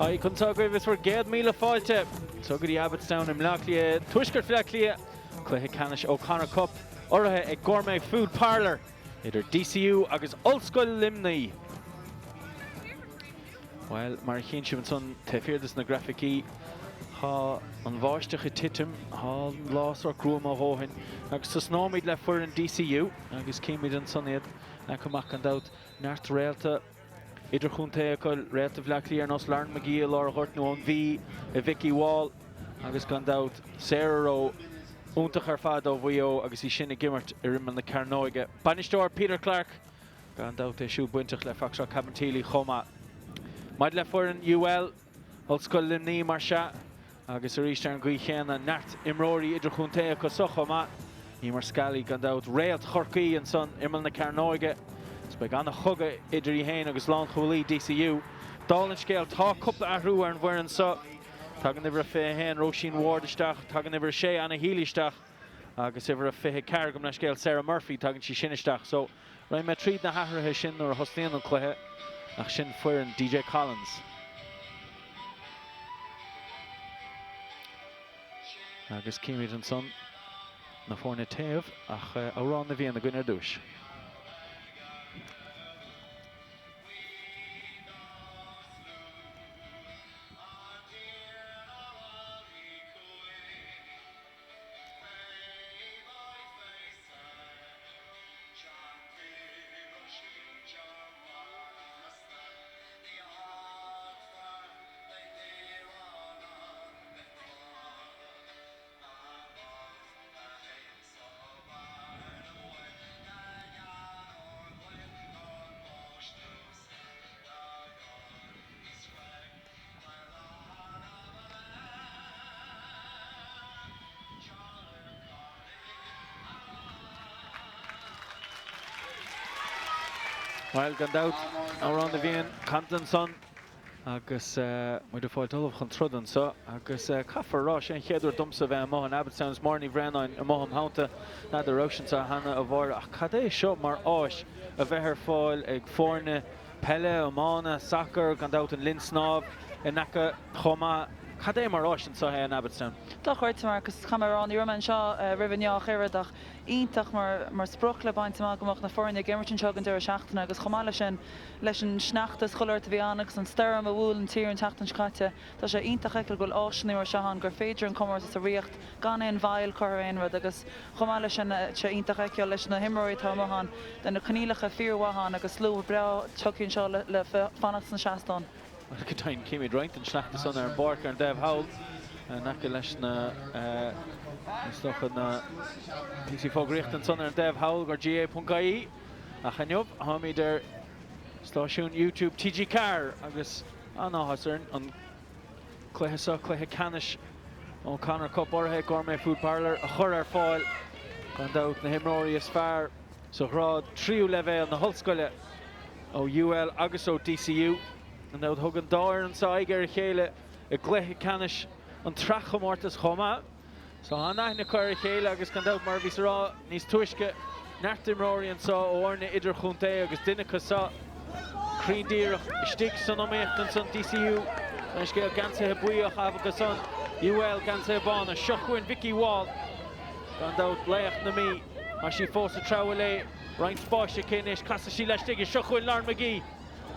Tadhg anseo agaibh is bhur gcéad míle fáilte anseo go dtí Abbotstown i mBleá Cliath, tuaisceart Bhleá Cliath, cluiche ceannais O'Connor Cup urraithe ag Gourmet Food Parlour idir DCU agus Ollscoil Luimnigh. Bhuel, mar a chíonn sibh ansan taobh thiar de na grafaicí, tá an bháisteach ag titim, tá an lá sórt gruama a dhóthain agus tosnóimid le foireann DCU agus címid ansan iad leagtha amach gan dabht, neart réalta idirchontae acu, réalta Bhleá Cliath ar nós Lauren McGee i lár an ghoirt nó ón Mhí i Vikki Wall agus gan dabht Sarah Rowe iontach ar fad ó Mhaigh Eo agus í sin ag imirt ar imeall na cearnóige. Bainisteoir Peter Clarke gan dabht é siúd bainteach le Foxtrot Cabinteely chomh maith. Maidir le foireann UL, Ollscoil Luimnigh mar sea, agus arís ar an gcaoi chéanna, neart imreoirí idirchontae acu so chomh maith. Emer Scally gan dabht, réalt Chorcaí ansan, imeall na cearnóige. Is beidh an-chogadh idir í féin agus lánchúlaí DCU. Dála an scéil, tá cúpla athrú ar an bhfoireann so. Tagann uimhir a 21, Róisín Ward isteach, tagann uimhir a 6, Anna Healy isteach agus uimhir a 24, gabh mo leithscéal, Sarah Murphy, tagann sí sin isteach. So, Raghaidh mé tríd na hathruithe sin nuair a thosnaíonn an cluiche, ach sin foireann DJ Collins. Agus címid ansan na foirne taobh, ach Amhrán na bhFiann againn ar dtúis. Bhuel, gan dabht, Amhrán na bhFiann canta ansan agus muid ag fáilt ullamh chun troda anseo agus caithfear a rá, sé an chéad uair domsa a bheith amuigh in Abbotstown is Máire Ní Bhraonáin amuigh im theannta, n'fheadar raibh sibh anseo cheana a Mháire ach cad é seo mar áis a bheith ar fáil ag foirne peile, iomána, sacar, gan dabht an linn snámh in aice chomh maith. Cad é mar áis anseo é in Abbotstown? Dochreidte, Marcus. Caithfidh mé a rá, ní raibh mé anseo roimh inniu ach oiread ach iontach mar mar sprioc le baint amach go mbeadh na foirne ag imirt anseo ag an deireadh seachtaine agus chomh maith leis sin leis an sneachta is chuile shórt a bhí ann agus an stoirm a bhuail an tír an tseachtain seo caite tá sé iontach a fheiceáil go bhfuil áiseanna mar seo ann gur féidir an comórtas a ritheacht gan aon mhoill curtha ar aon rud agus Chomh maith leis sin, tá sé iontach a fheiceáil leis na himreoirí atá amuigh ann, tá na coinníollacha fíormhaith ann agus slua breá tagtha anseo le fanacht sna seastáin. Bhuel, go deimhin, címid roinnt den sneachta san ar an bpáirc ar an dtaobh thall, in aice leis na, is dócha, na píosaí fógraíochta ansan ar an dtaobh thall gur gaa.ie. Ach inniu, táimid ar stáisiún YouTube TG4 agus an-áthas orainn an cluiche seo, cluiche ceannais O'Connor Cup urraithe ag Gourmet Food Parlour, a chur ar fáil. Gan dabht, na himreoirí is fearr sa ghrád tríú leibhéal na hollscoile ó UL agus ó DCU. Gan dabht, thug an dá fhoireann seo aghaidh ar a chéile i gcluiche ceannais an tsraithchomórtais chomh maith. So tá an-aithne acu ar a chéile agus gan dabht, mar a bhíos a rá níos túisce, neart imreoirí anseo ó fhoirne idirchontae agus duine acu seo cruinn díreach istigh san iomaíocht ansan, DCU, an scéal geansaithe buí á chaitheamh acu san, UL geansaithe bána. Seo chugainn Vikki Wall, gan dabht laoch na Mí. Tá sí fós ag treabhadh léi, roinnt spáis aici anois, casfaidh sí laistigh is seo chugainn Lauren McGee,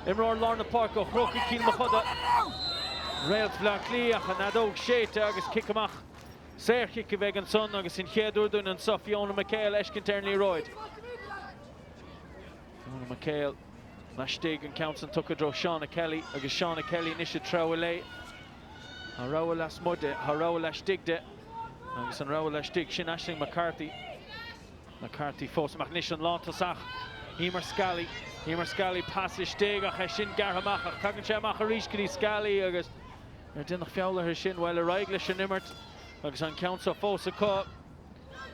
imreoir lár na páirce ó Chrócaigh Chill Mochuda. Réalt Bhaile Átha Cliath ach an fheadóg séidte agus cic amach. Saorchic a bheidh ansan agus an chéad uair dúinn anso Fiona McHale a fheiscint ar an liathróid. Fiona McHale laistigh, an ceann san tugtha i dtreo Shauna Kelly agus Shauna Kelly anois ag treabhadh léi. Tá rogha lasmuigh di, tá rogha laistigh di agus an rogha laistigh sin Aisling McCarthy. McCarthy fós amach anois an lántosach Emer Scally. Emer Scally pas istigh ach é sin gearrtha amach ach tagann sé amach arís go dtí Scally agus ar deineadh feall uirthi sin? Bhuel, ar aghaidh leis an imirt agus an ceann seo fós acu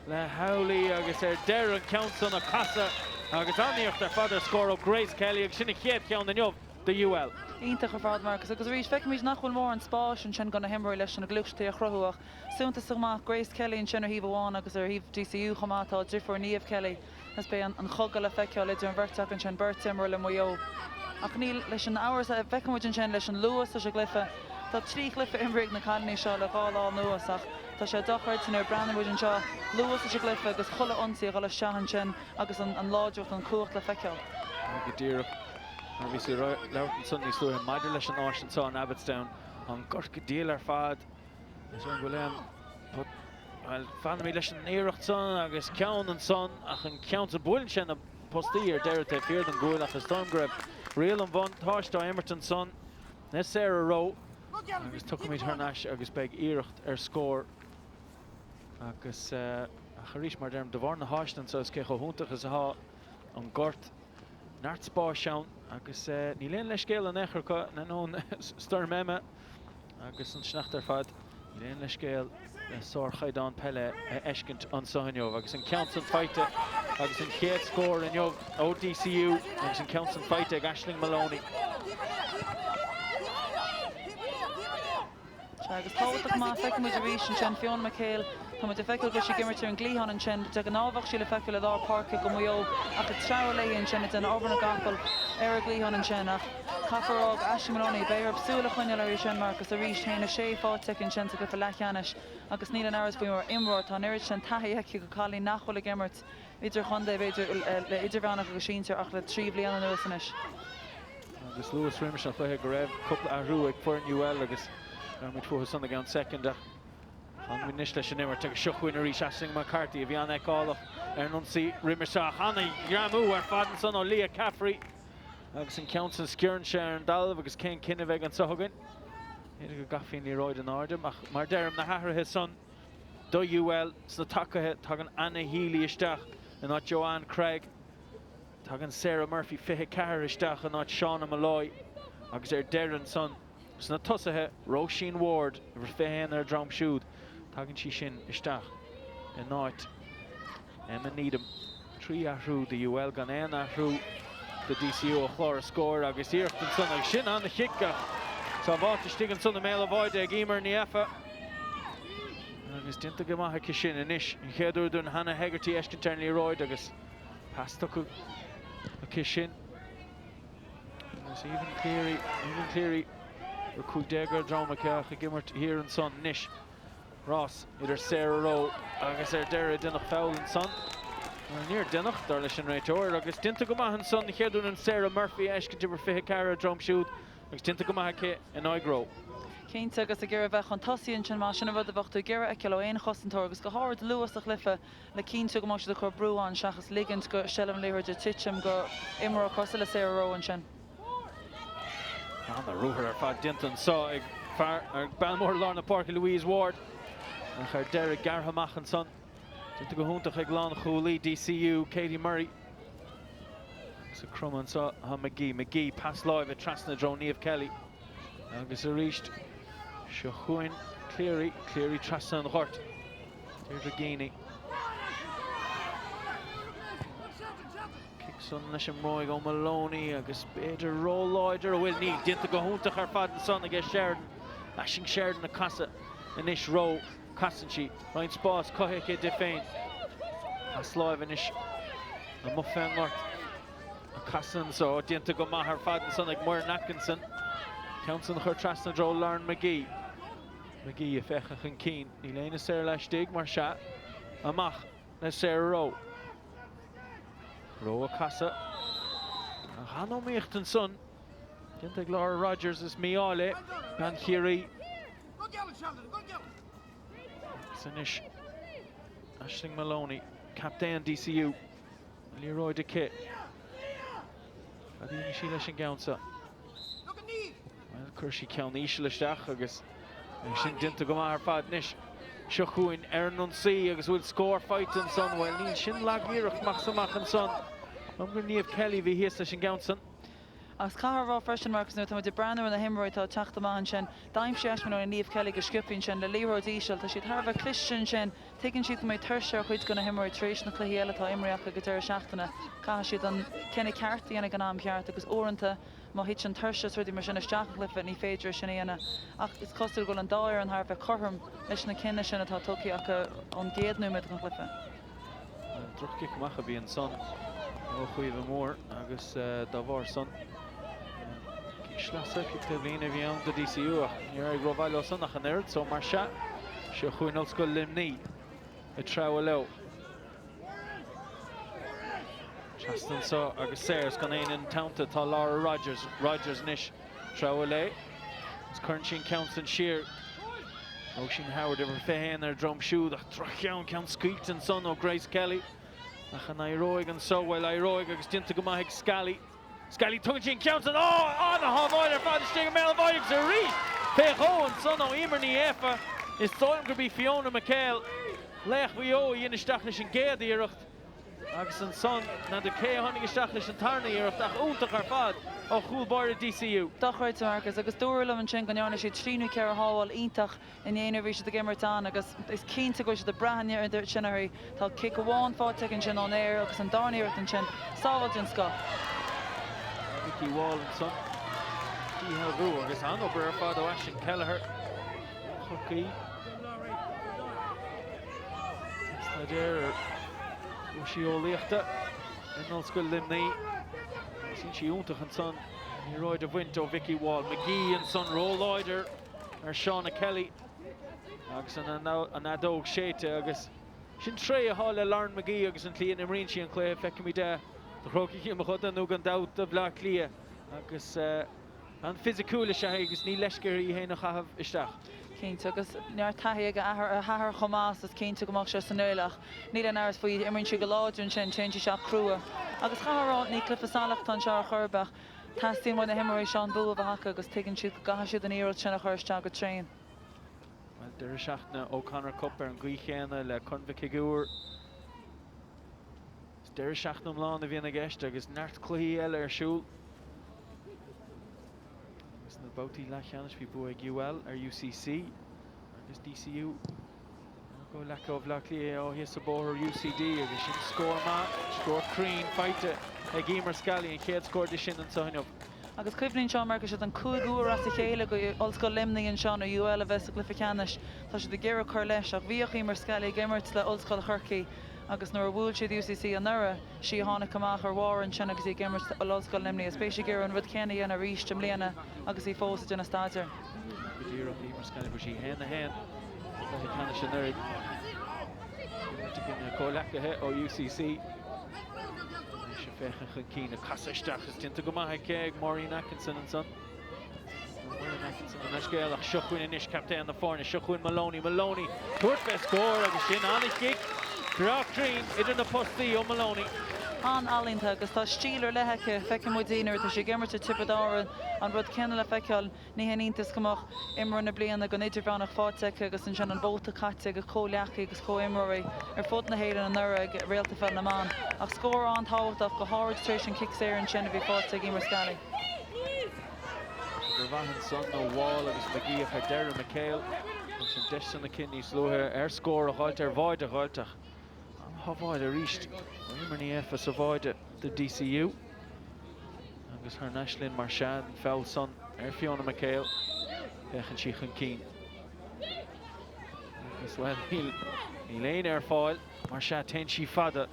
le Howley agus ar deireadh an ceann san a casadh agus an-iarracht ar fad ar scór ó Grace Kelly agus sin a chéad cheann inniu do UL. Iontach ar fad, Marcus. Agus arís, feicimid nach bhfuil mórán spáis ansin do na himreoirí leis na gluaiseachtaí a chruthú ach suntasach maith Grace Kelly ansin ar thaobh amháin agus ar thaobh DCU chomh maith tá a driofúr Niamh Kelly. Is beidh an chogadh le feiceáil idir an bheirt acu ansin, beirt imreoir le Maigh Eo. Ach níl leis an amhras, feicfidh muid ansin leis an luas leis an gcluiche. Tá 3 chluiche imrithe ag na cailíní seo le 2 lá anuas ach tá sé dochreidte nuair a breathnaíonn muid anseo, luas leis an gcluiche agus chuile ionsaí a dhul isteach ansin agus an láidreacht, an chumhacht le feiceáil. Go díreach mar a bhí tú ag labhairt ansan níos luaithe maidir leis an áis anseo in Abbotstown, an gort go diail ar fad. Is go bhfuil aon Bhuel, fanfaimid leis an iarracht san agus ceann ansan ach an ceann san, buaileann sé na postaí ar deireadh taobh thiar den gcúl ach is dóigh liom go raibh riail an bhuntáiste á imirt ansan le Sarah Rowe agus tiocfaimid thar n-ais agus beidh iarracht ar scór agus ach arís mar a deirim de bharr na háise anso is cé chomh hiontach is atá an gort neart spáis ann agus níl aon leithscéal in aon chor acu in ainneoin Stoirm Emma agus an sneachta ar fad. Níl aon leithscéal le sárchaighdeán peile a fheiscint anseo inniu agus an ceann san faighte agus an chéad scór inniu ó DCU agus an ceann san faighte ag Aisling Moloney. Sea, agus tábhachtach maith, feicfidh muid arís ansin Fiona McHale, tá muid ag feiceáil go bhfuil sí ag imirt ar an gcliathán ansin, de ghnáth bheadh sí le feiceáil i lár páirce do Mhaigh Eo ach ag treabhadh léi ansin ag déanamh obair na gcapall ar an gcliathán ansin ach caithfear a rá go Aisling Moloney, beidh orthu súil a choinneáil uirthi sin Marcus arís, 1-6 faighte aici ansin sa gcluiche leathcheannais agus níl aon amhras faoi mar imreoir, tá an oiread sin taithí aici go cailín nach bhfuil ag imirt idirchontae, b'fhéidir, le idirmheánach agus sinsir ach le 3 bhliain anuas anois. Agus luas roimis an chluiche go raibh cúpla athrú ag foireann UL agus labhair muid fúthu san i gceann soicind ach fanfaimid anois leis an imirt agus seo chugainn arís Aisling McCarthy a bhí an-fheiceálach ar an ionsaí roimis seo ach an-ghreamú ar fad ansan ó Leah Caffrey agus an ceann san sciorrann sé ar an dtalamh agus cén cinneadh a bheidh anseo againn? B'fhéidir go gcaithfí an liathróid in airde ach mar deirim na hathruithe san do UL sna tacaithe, tagann Anna Healy isteach in áit Joanne Craig, tagann Sarah Murphy, 24, isteach in áit Shauna Molloy agus ar deireadh ansan sna tosaithe, Róisín Ward, uimhir 21 ar a drom siúd, tagann sí sin isteach in áit Emma Needham. 3 athrú do UL gan aon athrú do DCU ó chlár an scóir agus iarracht ansan agus sin an-chic ach sábháilte istigh ansan i mbéal an bháide ag Emer Ní Eafa agus déanta go maith aici sin anois. An chéad uair dúinn Hannah Hegarty a fheiscint ar an liathróid agus pas tugtha aici sin. Agus Aoibhinn Cleary, Aoibhinn Cleary, 15 ar a drom aici ach ag imirt thiar ansan anois. Rás idir Sarah Rowe agus ar deireadh deineadh foul ansan. Bhuel, níor deineadh, dar leis an réiteoir, agus déanta go maith ansan an chéad uair dúinn Sarah Murphy a fheiscint uimhir 24 ar a drom siúd agus déanta go maith aici in aghaidh Rowe. Cinnte, agus ag iarraidh a bheith chun tosaigh ansin, mar sin an rud a bheadh tú ag iarraidh a fheiceáil ó aon chosantóir agus go háirid luath sa chluiche le cinntiú go mbeidh siad ag cur brú ann seachas ligint go seilbh an liathróid ag titim go imreoir cosúil le Sarah Rowe ansin. Ana-ruathar ar fad déanta anseo ag fear, ag bean mhór lár na páirce Louise Ward ach ar deireadh gearrtha amach ansan. Déanta go hiontach ag lánchúlaí DCU, Katie Murray. Agus ag cromadh anseo tá McGee. McGee, pas láimhe trasna i dtreo Niamh Kelly. Agus arís seo chugainn Cleary, Cleary trasna an ghoirt. Deirdre Geaney. Cic san leis an mbróig ó Moloney agus b'fhéidir ró-láidir, bhuel níl, déanta go hiontach ar fad ansan aige Sheridan. Aisling Sheridan ag casadh anois Rowe, casann sí, roinnt spáis cothaithe aici di féin. Pas láimhe anois amuigh fén ngort. Ag casadh anso, déanta go maith ar fad ansan ag Muireann Atkinson. Ceann san a chur trasna i dtreo Lauren McGee. McGee ag féachaint chun cinn, níl éinne saor laistigh mar sea, amach le Sarah Rowe. Rowe ag casadh. Ach an-iomaíocht ansan. Déanta ag Laura Rogers is mí-ádh léi, bean Chiarraí. Agus anois Aisling Moloney, captaen DCU, an liathróid aici. Cad a dhéanfaidh sí leis an gceann seo? Bhuel, chuir sí ceann íseal isteach agus é sin déanta go maith ar fad. Anois, seo chugainn ar an ionsaí agus bhfuil scór faighte ansan? Bhuel, níl, sin lag-iarracht amach is amach ansan. Dóigh liom gur Niamh Kelly a bhí thíos leis an gceann san. Agus caithfear a rá freisin, Marcus, nuair atá muid ag breathnú ar na himreoirí atá ag teacht amach ansin, d'aimsigh Aisling Moloney Niamh Kelly go sciobtha ansin le liathróid íseal. Tá siad thar a bheith cliste ansin. Tuigeann siad go mbeidh tuirse ar chuid de na himreoirí tar éis na cluichí eile atá imrithe acu ag an deireadh seachtaine. Caithfidh siad an cinneadh ceart a dhéanamh ag an am ceart agus uaireanta, má thiteann tuirse is rudaí mar sin isteach an chluiche, ní féidir é sin a dhéanamh. Ach is cosúil go bhfuil an dá fhoireann thar a bheith cothrom leis na cinntí sin atá tugtha acu ón gcéad nóiméad den chluiche. Droch-chic amach a bhí ansan ó Chaoimhe Moore agus dá bharr san, cic sleasa, cic taobh líne a bhí ann do DCU ach níor éirigh rómhaith leo san ach an oiread so mar sea, seo chugainn Ollscoil Luimnigh ag treabhadh leo. Trasna anso agus saor is gan éinne ina teannta tá Laura Rogers, Rogers anois treabhadh léi agus cuireann sí an ceann san siar. Róisín Howard, uimhir 21 ar a droim siúd ach droch-cheann, ceann scaoilte ansan ó Grace Kelly. Ach an éireoidh anso? Bhuel, éireoidh agus déanta go maith ag Scally. Scally, tugann sí an ceann san, ó, ana-shábháil ar fad istigh i mbéal an bháide agus arís fé dhó ansan ó Emer Ní Éafa. Is dóigh liom gurb í Fiona McHale, laoch Mhaigh Eo, a dhein isteach leis an gcéad iarracht. Agus ansan, n'fheadar cé a tháinig isteach leis an tarna iarracht ach iontach ar fad ó chúl báire DCU. Dochreidte, Marcus, agus dúradh liom ansin go ndearna siad trí nó ceithre shábháil iontach inné nuair a bhí siad ag imirt ann agus is cinnte go bhfuil siad ag brath an oiread sin uirthi. Tá cic amháin faighte aici ansin ón aer agus an darna iarracht ansin, sábháil den scoth. Vikki Wall ansan, díshealbhú agus an-obair ar fad ó Aisling Kelleher. Chorcaí. Staidéar ar chúrsaí eolaíochta in Ollscoil Luimnigh. Agus ionsaí iontach ansan, liathróid a bhaint ó Vikki Wall. McGee ansan róláidir ar Shauna Kelly agus an fheadóg séidte agus sin tréith atá le Lauren McGee agus an tslí a n-imríonn sí an cluiche. Feicfimid é do Chrócaigh Chill Mochuda nó gan dabht do Bhleá Cliath agus An-fhisiciúil is ea í agus ní leisce uirthi í féin a chaitheamh isteach. Cinnte, agus neart taithí ag a hathair chomh maith so is cinnte go mbeadh sé san fhuil ach níl aon amhras faoi, imríonn sí go láidir ansin, téann sí isteach crua. Agus chaithfeá a rá, ní cluiche salach atá anseo ar chor ar bith ach teastaíonn uaidh na himreoirí seo an bua a bheith acu agus tuigeann siad go gcaithfidh siad an iarracht sin a chur isteach go tréan. Bhuel, deireadh seachtaine O'Connor Cup ar an gcaoi chéanna le Corn Mhic Shigiúir. Is deireadh seachtaine iomlán a bhíonn i gceist agus neart cluichí eile ar siúl. Agus na babhtaí leathcheannais bhí bua ag UL ar UCC agus DCU comhghleacaí ó Bhaile Átha Cliath ó thíos an bóthar UCD agus sin scór maith, scór cruinn faighte ag Emer Scally, an chéad scór di sin anseo inniu. Agus cuimhnigh anseo mar go siad an cúigiú huair as a chéile go Ollscoil Luimnigh anseo nó UL a bheith sa gcluiche ceannais. Tá siad ag iarraidh cur leis ach bhíodh Emer Scally ag imirt le Ollscoil Chorcaí agus nuair a bhuail siad UCC anuraidh, sí a tháinig amach ar bharr ansin agus í ag imirt le Ollscoil Luimnigh. Is beidh sí ag iarraidh an rud céanna a dhéanamh arís i mbliana agus í fós ag déanamh staidéir. Go díreach, Emer Scally, fuair sí 1-1 sa gcluiche ceannais anuraidh. Imirt i gcoinne a comhleacaithe ó UCC. Anois ag féachaint chun cinn, ag casadh isteach is déanta go maith aici ag Maureen Atkinson ansan. Maureen Atkinson an leithscéal ach seo chugainn anois captaen na foirne, seo chugainn Moloney, Moloney tabhairt fé scór agus sin an-chic breá cruinn idir na postaí ó Moloney. An-ealaíonta agus tá stíl ar leith aici, feiceann muid í nuair atá sí ag imirt i Tiobraid Árann, an rud céanna le feiceáil, ní haon iontas go mbeadh imreoir na bliana don idirmheánach faighte aici agus ansin an vóta caite ag a comhghleacaí agus comhimreoirí ar fud na hÉireann anuraidh ag Réalta Pheil na mBan. Ach scór an-tábhachtach, go háirid tar éis an cic saor ansin a bhí faighte ag Emer Scally. Obair mhaith ansan ó Wall agus McGee ach ar deireadh McHale agus an deis san aici níos luaithe ar scór a dh'fháilt, ar bháide a dh'fháilt ach an-shábháil arís ó Emer Ní Éafa sa bháide do DCU. Agus thar n-ais linn mar sea, an feall san ar Fiona McHale. Féachann sí chun cinn. Agus bhuel níl, níl éinne ar fáil mar sea téann sí fada.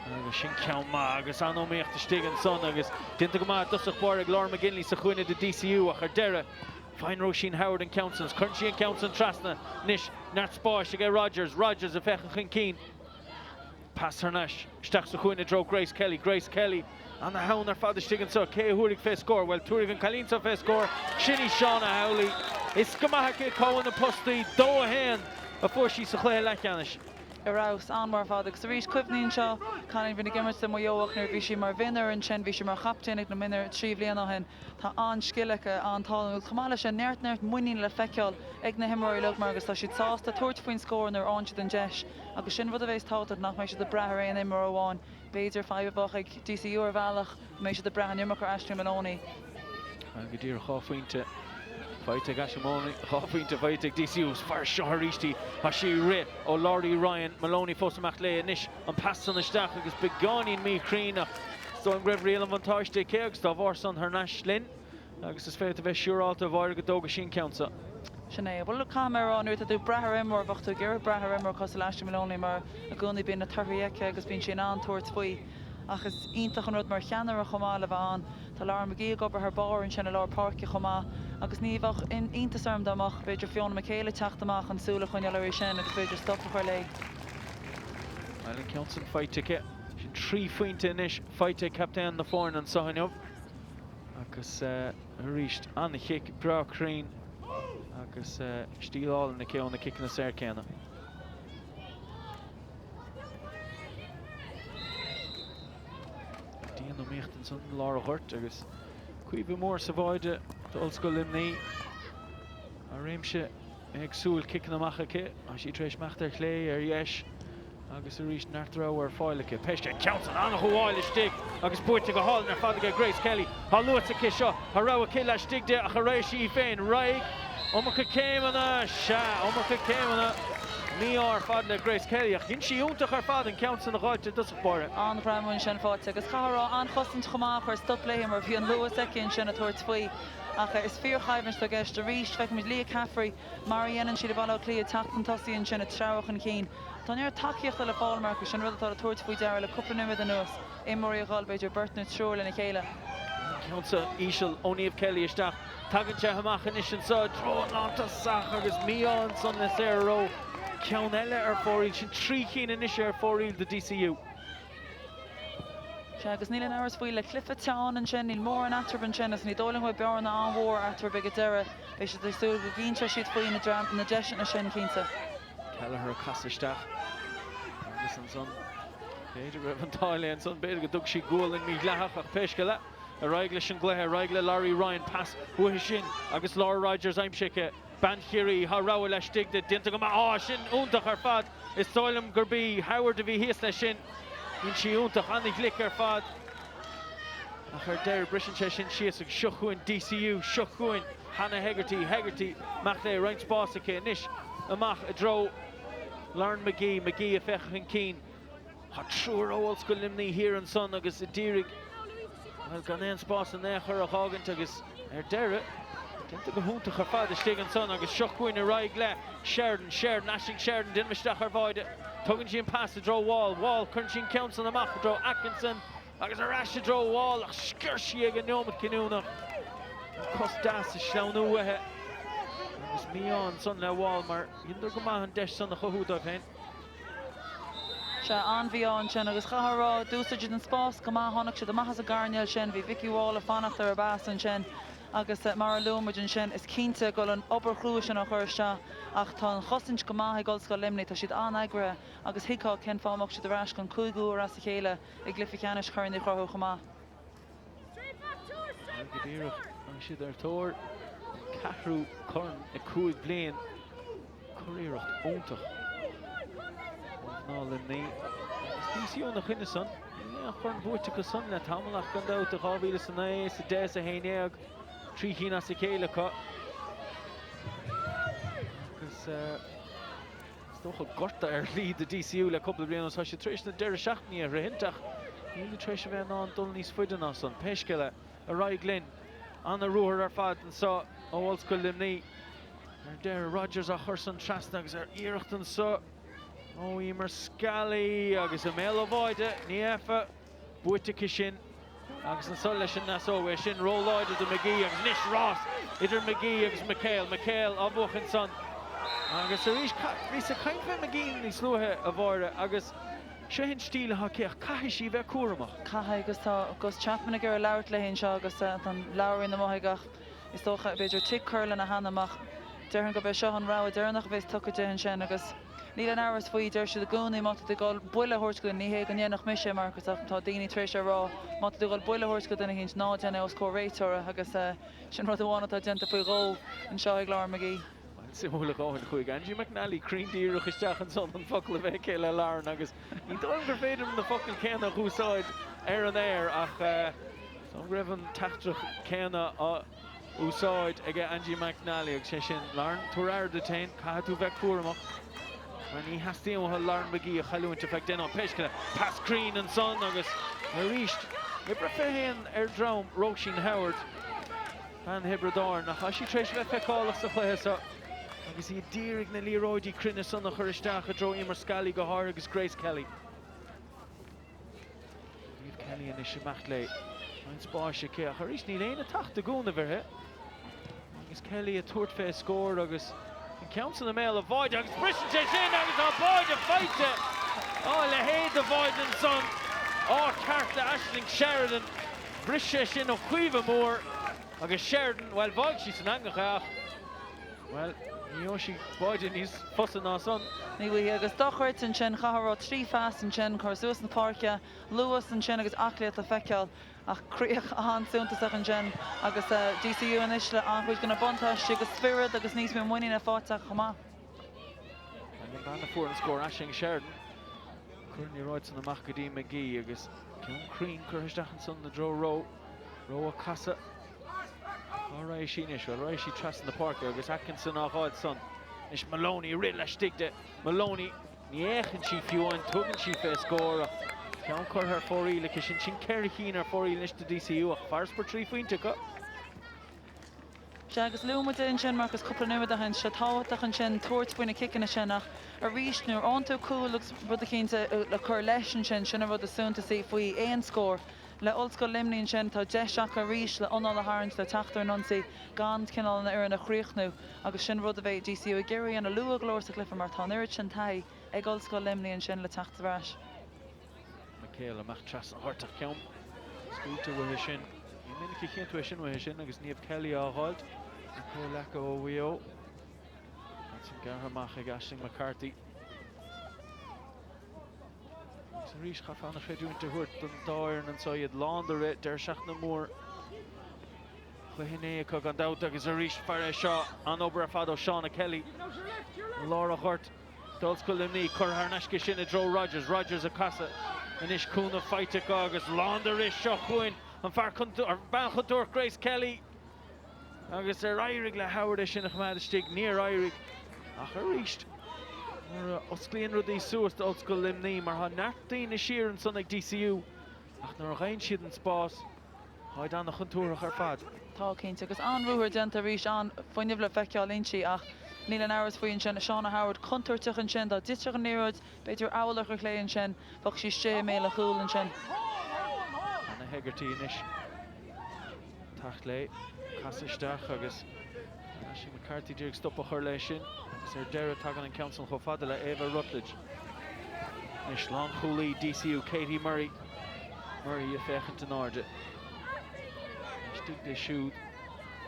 Agus sin ceann maith agus an-iomaíocht istigh ansan agus déanta go maith i dtosach báire ag Laura McGinley sa chúinne do DCU ach ar deireadh faigheann Róisín Howard an ceann san is cuireann sí an ceann san trasna anois neart spáis aige Rogers, Rogers ag féachaint chun cinn. Pas thar n-ais isteach sa chúinne i dtreo Grace Kelly, Grace Kelly ana-theann ar fad istigh anso, cé a thabharfaidh fé scór? Bhuel tabharfaidh an cailín seo fé scór, sin í Shauna Howley. Is go maith aici ag cobhadh na postaí, 2-1 a fuair sí sa chluiche leathcheannais. Ar fheabhas, an-mhaith ar fad. Agus arís, cuimhnigh anseo, cailín a bhíonn ag imirt le Maigh Eo ach nuair a bhí sí mar mhionúr ansin, bhí sí mar chaptaen ag na mionúir 3 bhliana ó shin. Tá an-scil aici, an-tallann agus chomh maith leis sin, neart neart muiníne le feiceáil ag na himreoirí uilig mar agus tá siad sásta tabhairt faoin scór nuair a fhaigheann siad an deis agus sin rud a bheas tábhachtach nach mbeidh siad ag brath ar aon imreoir amháin. B'fhéidir fadhb a bheadh ag DCU ar bhealach, go mbeidh siad ag brath an iomarca ar Aisling Moloney. Go díreach 2 phointe faighte ag Aisling Moloney, 2 phointe faighte ag DCU. Is fearr seo arís í. Tá sí ag rith ó Laurie Ryan. Moloney fós amach léi anois. An pas san isteach agus beagáinín míchruinn ach is dóigh liom go raibh riail an bhuntáiste aici agus dá bharr san thar n-ais linn agus is féidir a bheith siúrálta a Mháire go dtógfaidh sí an ceann seo. Sin é. Bhuel, caithfidh mé a rá, nuair atá tú ag brath ar imreoir, bheadh tú ag iarraidh brath ar imreoir cosúil le Aisling Moloney mar i gcónaí bíonn na torthaí aici agus bíonn sí in ann tabhairt faoi. Ach is iontach an rud mar cheannaire chomh maith le bheith ann. Tá Lauren McGee ag obair thar barr ansin i lár páirce chomh maith agus ní bheadh iontas orm dá mbeadh, b'fhéidir, Fiona McHale ag teacht amach chun súil a choinneáil uirthi sin agus b'fhéidir stop a chur léi. Bhuel, an ceann sin faighte aici. Sin 3 phointe anois faighte ag captaen na foirne anseo inniu. Agus arís, an-chic breá cruinn agus stíl álainn aici ó na ciceanna saor céanna. Dian-iomaíocht ansan i lár an ghoirt agus Caoimhe Moore sa bháide d'Ollscoil Luimnigh. Tá réimse éagsúil ciceanna amach aici. Tá sí tar éis imeacht ar chlé, ar dheis agus arís neart rogha ar fáil aici. Péiste an ceann san an-ghabháil istigh agus buaite go hálainn ar fad aige Grace Kelly. Tá luas aici seo, tá rogha aici laistigh di ach ar raghaidh sí í féin? Raghaidh. Iomarca céimeanna, sea, iomarca céimeanna. Mí-ádh ar fad le Grace Kelly ach dhein sí iontach ar fad an ceann san a dh'fháilt i dtosach báire. An-ghreamú ansin faighte agus caithfidh a rá an-chosaint chomh maith a chuir stop léi mar bhí an luas aici ansin a tabhairt faoi. Ach is fíorchoimhlint atá i gceist arís. Feicimid Leah Caffrey, mar a dhéanann siad i Baile Átha Cliath, ag teacht chun tosaigh ansin, ag treabhadh chun cinn. Tá neart tacaíochta le fáil, Marcus, sin rud atá le tabhairt faoi deara le cúpla nóiméad anuas, imreoirí a dhul, b'fhéidir, beirt nó triúr lena chéile. An ceann seo íseal ó Niamh Kelly isteach. Tagann sé amach anois anseo i dtreo an lántosach agus mí-ádh ansan le Sarah Rowe. Ceann eile ar fóraoil. Sin 3 chinn anois ar fóraoil do DCU. Sea, agus níl aon amhras faoi, le cluiche teann ansin, níl mórán eatarthu ansin agus ní dóigh liom go mbeidh bearna an-mhór eatarthu ag an deireadh. Beidh siad ag súil go gcinnteoidh siad faoi na deiseanna sin, cinnte. Kelleher ag casadh isteach agus ansan, b'fhéidir go raibh an t-ádh léi ansan, b'fhéidir go dtug sí gualainn mídhleathach ach pé scéal é, ar aghaidh leis an gcluiche, ar aghaidh le Laurie Ryan, pas uaithi sin agus Laura Rogers aimsithe aici. Bean Chiarraí, tá rogha laistigh di, déanta go maith, á, sin iontach ar fad, is dóigh liom gurb í Howard a bhí thíos leis sin, dhein sí iontach, an-ghlic ar fad. Ach ar deireadh briseann sé sin síos agus seo chugainn DCU, seo chugainn Hannah Hegarty, Hegarty, amach léi, roinnt spáis aici anois amach i dtreo Lauren McGee, McGee ag féachaint chun cinn. Tá triúr ó Ollscoil Luimnigh thiar ansan agus a d'iarraidh, bhuel, gan aon spás in aon chor a dh'fhágaint agus ar deireadh, déanta go hiontach ar fad istigh ansan agus seo chugainn ar aghaidh le Sheridan, Sheridan, Aisling Sheridan, déanamh isteach ar bháide, tugann sí an pas i dtreo Wall, Wall, cuireann sí an ceann san amach i dtreo Atkinson agus ar ais i dtreo Wall ach sciorr sí ag an neomat cinniúnach. An cos deas ag sleamhnú uaithi agus mí-ádh ansan le Wall mar dheineadar go maith an deis san a chothú dóibh féin. Sea, an-mhí-ádh ansin agus chaithfeá a rá, d'úsáid siad an spás go maith, tháinig siad amach as an gcoirnéal sin, bhí Vikki Wall ag fanacht ar an bpas ansin agus mar a luaigh muid ansin, is cinnte go bhfuil an obair chrua sin á chur isteach ach tá an chosaint go maith ag Ollscoil Luimnigh, tá siad an-eagraithe agus thuigfeá cén fáth a mbeadh siad ar ais don cúigiú huair as a chéile i gcluiche ceannais Chorn Uí Chonchúir chomh maith. Go díreach, tá siad ar tóir an ceathrú corn i 5 bliain. Curiarracht iontach ó mhná Luimnigh agus DCU ina choinne san. Níl aon chorn buaite acu san le tamall ach gan dabht i 2009, is 10 is 11, 3 chinn as a chéile acu. Agus is dócha gorta ar shlí do DCU le cúpla bliain anuas. Tá siad tar éis na deireadh seachtainí a shroichint ach níl tar éis a bheith in ann dul níos faide ná san. Pé scéal é, ar aghaidh linn. Ana-ruathar ar fad anseo ó Ollscoil Luimnigh. Ar deireadh, Rogers á chur san trasna agus ar iarracht anseo ó Emer Scally agus i mbéal an bháide, ní fheadfá, buaite aici sin agus anseo leis an ndeasóg, é sin róláidir do McGee agus anois rás idir McGee agus McHale, McHale á bhuachan san agus arís, bhíos ag caint fé McGee níos luaithe, a Mháire, agus seo an stíl atá aici ach caithfidh sí bheith cúramach. Caithfidh agus tá Gus Chapman ag iarraidh labhairt léi anseo agus tá an leabhairín amuigh aige ach Is dócha, b'fhéidir, tic cur lena hainm ach déarfainn gurb é seo an rogha deireanach a bheas tugtha di ansin agus níl aon amhras faoi, deir siad i gcónaí má tá tú ag dul buille a thabhairt go duine, ní hé go ndéanfadh mise é Marcus ach tá daoine tar éis é a rá, má tá tú ag dul buille a thabhairt go duine éicint, ná déan é os comhair réiteora agus sin rud amháin atá déanta faoi dhó anseo ag Lauren McGee. Bhuel, suimiúil a dhóthain, chuaigh Angie McNally cruinn díreach isteach ansan an focal a bheith aici le Lauren agus ní dóigh liom gur féidir liom na focail céanna a dh'úsáid ar an aer ach Is dóigh go raibh an teachtaireacht céanna á úsáid aige Angie McNally agus sé sin, Lauren, tabhair aire duit féin, caithfidh tú bheith cúramach mar ní theastaíonn uathu Lauren McGee a chailliúint ar feadh 10 nóiméad. Pé scéal é, pas cruinn ansan agus arís, uimhir a 21 ar dhroim Róisín Howard, bean Thiobraid Árann, ach tá sí tar éis a bheith feiceálach sa chluiche seo. Agus iad d'iarraidh na liathróidí cruinne san a chur isteach i dtreo Emer Scally go háirithe agus Grace Kelly. Niamh Kelly anois amach léi. Roinnt spáis aici ach arís níl éinne ag teacht i gcúnamh uirthi. Agus Kelly ag tabhairt fé scór agus an ceann san i mbéal an bháide agus briseann sé sin agus tá báide faighte! Á, a leithéid de bháide ansan! Ádh ceart le Aisling Sheridan. Bhris sé sin ó Chaoimhe Moore agus Sheridan, bhuel, bháigh sí san eangach é ach, bhuel, ní gheobhaidh sí báide níos fusa ná san. Ní bhfaighidh agus dochreidte ansin, chaithfeá a rá, 3 phas ansin, cur suas na páirce, luas ansin agus aclaíocht le feiceáil ach críoch an-suntasach ansin agus DCU anois le an-chuid de na buntáistí agus spiorad agus níos mó muiníne faighte acu chomh maith. An bean a fuair an scór, Aisling Sheridan, cuireann an liathróid san amach go dtí McGee agus ceann cruinn curtha isteach ansan i dtreo Rowe. Rowe ag casadh. Cá raghaidh sí anois? Bhuel, raghaidh sí trasna na páirce agus Atkinson á fháil san. Anois Moloney ag rith laistigh de. Moloney, ní fhéachann sí fiú amháin, tugann sí fé scór ach ceann curtha ar fóraoil aici sin. Sin 4 chinn ar fóraoil anois do DCU ach farasbarr 3 phointe acu. Sea, agus luaigh muid é ansin, Marcus, cúpla nóiméad ó shin, sé tábhachtach ansin tabhairt faoi na ciceanna sin ach arís nuair a fhaigheann tú cúl agus rud eicínt le cur leis ansin, sin an rud is suntasaí faoi aon scór. Le Ollscoil Luimnigh ansin, tá deis acu arís le anáil a tharraingt, le teacht ar an ionsaí gan cineál an fhoireann a chríochnú agus sin rud a bheidh DCU ag iarraidh a dhéanamh luath go leor sa chluiche mar tá an oiread sin taithí ag Ollscoil Luimnigh ansin le teacht ar ais. McHale amach trasna an ghoirt ach ceann scaoilte uaithi sin. Ní minic a chíonn tú é sin uaithi sin agus Niamh Kelly á dh'fháilt. Comhleaca ó Mhaigh Eo. Ansin gearrtha amach ag Aisling McCarthy. Agus arís chaithfeá an-chreidiúint a thabhairt don dá fhoireann anseo, iad lán de rith, deireadh seachtaine mór chluiche inné acu gan dabht agus arís fear é seo an-obair ar fad ó Shauna Kelly i lár an ghoirt. D'Ollscoil Luimnigh, curtha thar n-ais aici sin i dtreo Rogers, Rogers ag casadh anois, cúnamh faighte acu agus lán de rith, seo chugainn an fear an bean chontúirteach Grace Kelly agus ar éirigh le Howard é sin a choimeád istigh? Níor éirigh ach arís nuair a osclaíonn rudaí suas d'Ollscoil Luimnigh mar tá neart daoine siar ansan ag DCU ach nuair a gheibheann siad an spás Táid an-chontúirteach ar fad. Tá, cinnte. Agus an-ruathar déanta arís, an-fhuinneamh le feiceáil inti ach níl aon amhras faoi ansin. Shauna Howard contúirteach ansin. Dá dtitfeadh an liathróid, b'fhéidir amhail ar chlé ansin, bheadh sí istigh i mbéal an chúil ansin. Anna Hegarty anois ag teacht léi, casadh isteach agus Aisling McCarthy d'iarraidh stop a chur léi sin agus ar deireadh tagann an ceann san chomh fada le Ava Rutledge. Anois lánchúlaí DCU Katie Murray. Murray ag féachaint in airde. Istigh di siúd.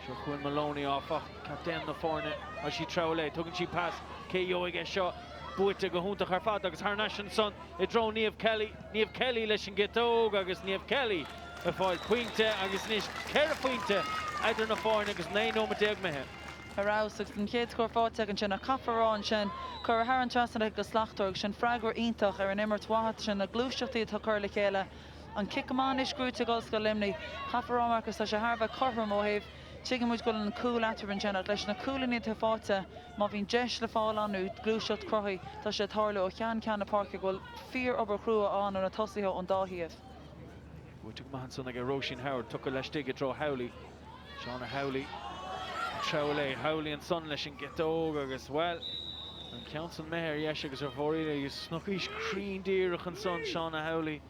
Seo chugainn Moloney, áfach, captaen na foirne. Tá sí ag treabhadh léi. Tugann sí pas. Cé a gheobhaidh é seo? Buaite go hiontach ar fad agus thar n-ais ansan i dtreo Niamh Kelly. Niamh Kelly leis an gciotóg agus Niamh Kelly ag fáil pointe agus anois 4 phointe eadar na foirne agus 19 nóiméad imithe. Ar fheabhas agus an chéad scór faighte acu ansin ach caithfear a rá ansin, curtha thar an trasnán aici go slachtmhar agus sin freagra iontach ar an imirt mhaith sin, na gluaiseachtaí atá curtha le chéile, an cic amach anois gnóite ag Ollscoil Luimnigh. Caithfear a rá, Marcus, tá sé thar a bheith cothrom ó thaobh, tuigeann muid go bhfuil an cúl eatarthu ansin ach leis na cúilíní atá faighte, má bhíonn deis le fáil ann nó gluaiseacht cruthaithe, tá sé ag tarlú ó cheann ceann na páirce go bhfuil fíor-obair chrua ann ó na tosaithe ón dá thaobh. Buaite go maith ansan aige Róisín Howard, tugtha laistigh i dtreo Howley. Shauna Howley ag treabhadh léi. Howley ansan leis an gciotóg agus, bhuel, an ceann san imithe ar dheis agus ar fóraoil agus sna cruinn díreach ansan, Shauna Howley.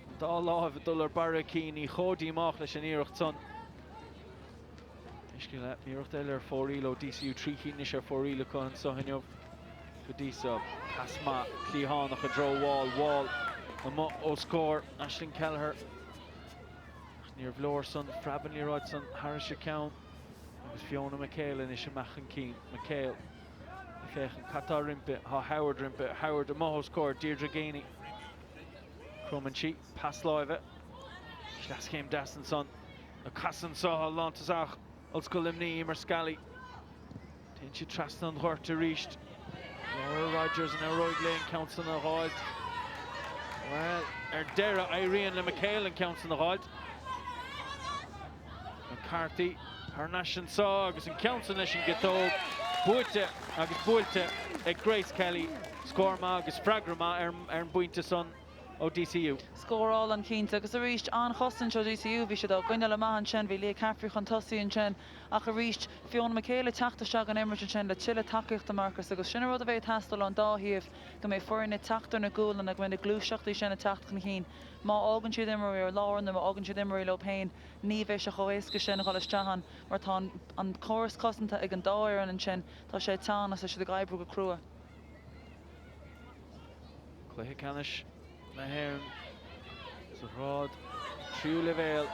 An dá láimh ag dul ar barra a cinn, í chomh díomách leis an iarracht san. Uisce le iarracht eile ar fóraoil ó DCU, 3 chinn anois ar fóraoil acu anso inniu go dtí so. Pas maith cliathánach i dtreo Wall, Wall amuigh os comhair Aisling Kelleher. Ach níorbh leor san, phreab an liathróid san thairis a ceann agus Fiona McHale anois amach chun cinn. McHale ag féachaint cad tá roimpi, tá Howard roimpi, Howard amuigh os comhair Deirdre Geaney. Cromann sí, pas láimhe, sleaschéim deas ansan. Ag casadh anso tá lántosach Ollscoil Luimnigh, Emer Scally. Téann sí trasna an ghoirt arís. Laura Rogers an éireoidh léi an ceann san a dh'fháilt? Bhuel, ar deireadh éiríonn le McHale an ceann san a dh'fháilt. McCarthy thar n-ais anso agus an ceann san leis an gciotóg buaite agus buailte ag Grace Kelly. Scór maith agus freagra maith ar an bpointe san. ó DCU. Scór álainn cinnte agus arís an-chosaint ó DCU, bhí siad á gcoinneáil amach ansin, bhí Leah Caffrey chun tosaigh ansin ach arís Fiona McHale ag teacht isteach don imirt ansin le tuilleadh tacaíochta Marcus agus sin an rud a bheidh ag teastáil ón dá thaobh, go mbeidh foirne ag teacht ar na gualanna, go mbeidh na gluaiseachtaí sin ag teacht chun cinn. Má fhágann siad imreoirí ar lár nó má fhágann siad imreoirí leo féin, ní bheidh sé chomh héasca sin a dhul isteach ann mar tá an córas cosanta ag an dá fhoireann ansin, tá sé teann agus tá siad ag oibriú go crua. Cluiche ceannais na hÉireann sa ghrád tríú leibhéal.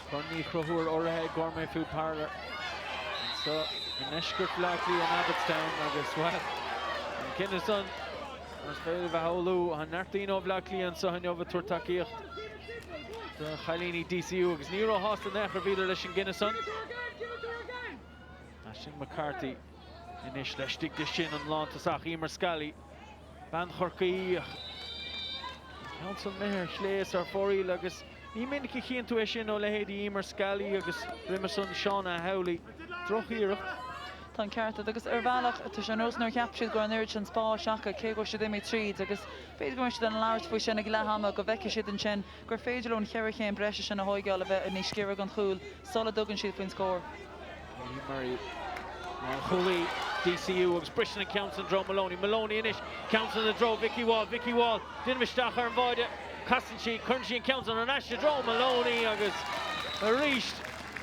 Corn Uí Chonchúir urraithe ag Gourmet Food Parlour anseo i ndeisceart Bhaile Átha Cliath in Abbotstown agus, bhuel, an cinneadh san, mar is féidir libh a shamhlú, tá neart daoine ó Bhaile Átha Cliath anseo inniu ag tabhairt tacaíocht do chailíní DCU agus ní róshásta in aon chor a bhíodar leis an gcinneadh san. Aisling McCarthy anois laistigh de sin an lántosach, Emer Scally. Bean Chorcaí ach an ceann san imithe ar chlé is ar fóraoil agus ní minic a chíonn tú é sin ó leithéidí Emer Scally agus roimhe san Shauna Howley. Drochiarracht. Tá an ceart agat agus ar bhealach tá sé ar nós nár cheap siad go raibh an oiread sin spáis acu cé go raibh siad imithe tríd agus b'fhéidir go mbeidh siad ag labhairt faoi sin ag leath ama go bhfeicfidh siad ansin gur féidir leo an cheithre chéim breise sin a thóigeáil a bheith níos giorra don chúl sula dtugann siad faoin scór. Katie Murray, lánchúlaí DCU agus briseann an ceann san i dtreo Moloney. Moloney anois, ceann san i dtreo Vikki Wall. Vikki Wall, déanamh isteach ar an bháide. Casann sí, cuireann sí an ceann san ar ais i dtreo Moloney agus arís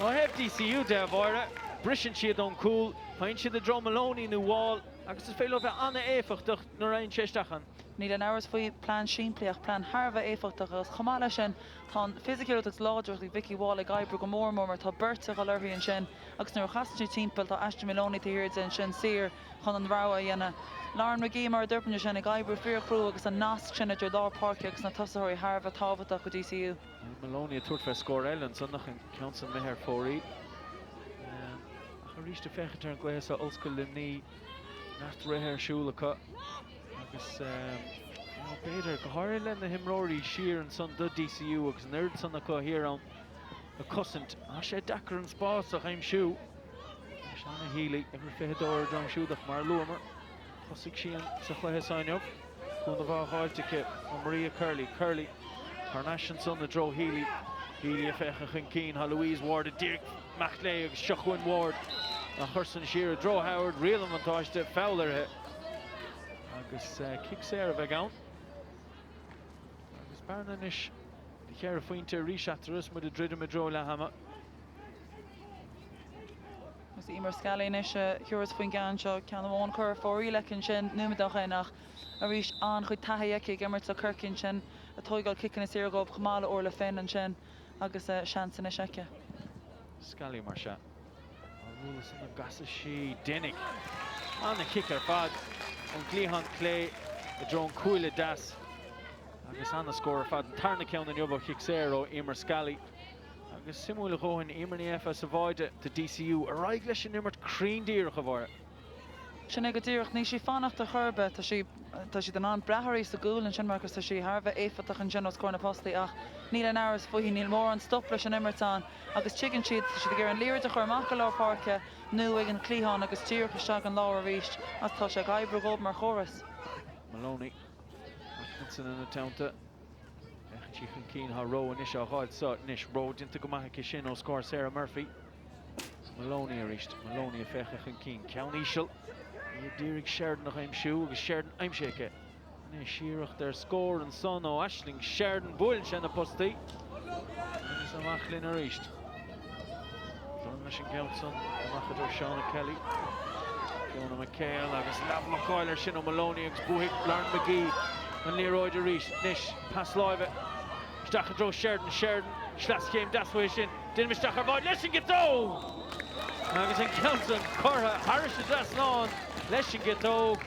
ó thaobh DCU de, a Mháire, briseann siad ón gcúl, faigheann siad i dtreo Moloney nó Wall agus is féidir leo bheith an-éifeachtach nuair a fhaigheann sé isteach ann. Níl aon amhras faoi, plean simplí ach plean thar a bheith éifeachtach agus chomh maith leis sin tá an fisiciúlacht agus láidreacht ag Vikki Wall ag oibriú go mór mór mar tá beirt ag dul uirthi ansin agus nuair a chasann sí timpeall tá Aisling Moloney taobh thiar di ansin saor chun an rogha a dhéanamh. Lauren McGee mar a dúirt muid ansin ag oibriú fíorchrua agus an nasc sin idir lár páirce agus na tosaitheoirí thar a bheith tábhachtach do DCU. Moloney ag tabhairt fé scór eile ansan ach an ceann san imithe ar fóraoil. Ach arís ag féachaint ar an gcluiche seo Ollscoil Luimnigh, neart rith ar siúl acu. Agus b'fhéidir, go háirithe le na himreoirí siar ansan do DCU agus an oiread san acu thiar ann ag cosaint, tá sé deacair an spás a aimsiú. Anois Anna Healy, uimhir 22 ar a droim siúd ach mar a luamar, thosaigh sí sa chluiche seo inniu. Cúnamh á dh'fháilt aici ó Maria Curley. Curley thar n-ais ansan i dtreo Healy. Healy ag féachaint chun cinn, tá Louise Ward ag díreach imeacht léi agus seo chugainn Ward á chur san siar i dtreo Howard, riail an bhuntáiste, feall uirthi. Agus cic saor a bheidh ann. Agus bearna anois de cheithre phointe arís eatarthu is muid ag druidim i dtreo leath ama. Agus Emer Scally anois a thabharfas faoin gceann seo, ceann amháin curtha ar fóraoil aici ansin nóiméad ó shin ach arís an-chuid taithí aici ag imirt le Corcaigh ansin, ag tóigeáil ciceanna saora dhóibh chomh maith le Orla Finn ansin agus seans anois aici. Scally mar sea. Á bhualadh san an gcasfaidh sí Denning. Ana-chic ar fad ón gcliathán clé i dtreo an cuaille deas agus ana-scór ar fad. An tarna ceann inniu ó chic saor ó Emer Scally. Agus suimiúil a dhóthain, Emer Ní Eiffe sa bháide do DCU. Ar aghaidh leis an imirt cruinn díreach, a Mháire. Sin é go díreach. Níl sí ag fanacht ar chor ar bith. Tá sí, tá siad in ann brath uirthi sa gcúl ansin Marcus, tá sí thar a bheith éifeachtach ansin os comhair na postaí ach níl aon amhras faoi, níl mórán stop leis an imirt ann agus tuigeann siad, tá siad ag iarraidh an liathróid a chur amach go lár páirce nó ag an chliathán agus díreach isteach an lár arís agus tá sé ag oibriú dhóibh mar chóras. Moloney, Atkinson ina teannta. Féachann sí chun cinn, tá Rowe anois á dh'fháilt so anois. Rowe déanta go maith aici sin os comhair Sarah Murphy. Moloney arís. Moloney ag féachaint chun cinn. Ceann íseal. Í ag iarraidh Sheridan a aimsiú agus Sheridan aimsithe aici. Anois iarracht ar scór ansan ó Aisling Sheridan. Buaileann sé na postaí agus amach linn arís. Dorn leis an gceann san amach i dtreo Shauna Kelly. Fiona McHale agus leathbhlocáil air sin ó Moloney agus buafaidh Lauren McGee an liathróid arís. Anois pas láimhe isteach i dtreo Sheridan. Sheridan sleaschéim deas uaithi sin. Déanamh isteach ar bháide leis an gciotóg! Agus an ceann san curtha thairis an dtrasnán leis an gciotóg.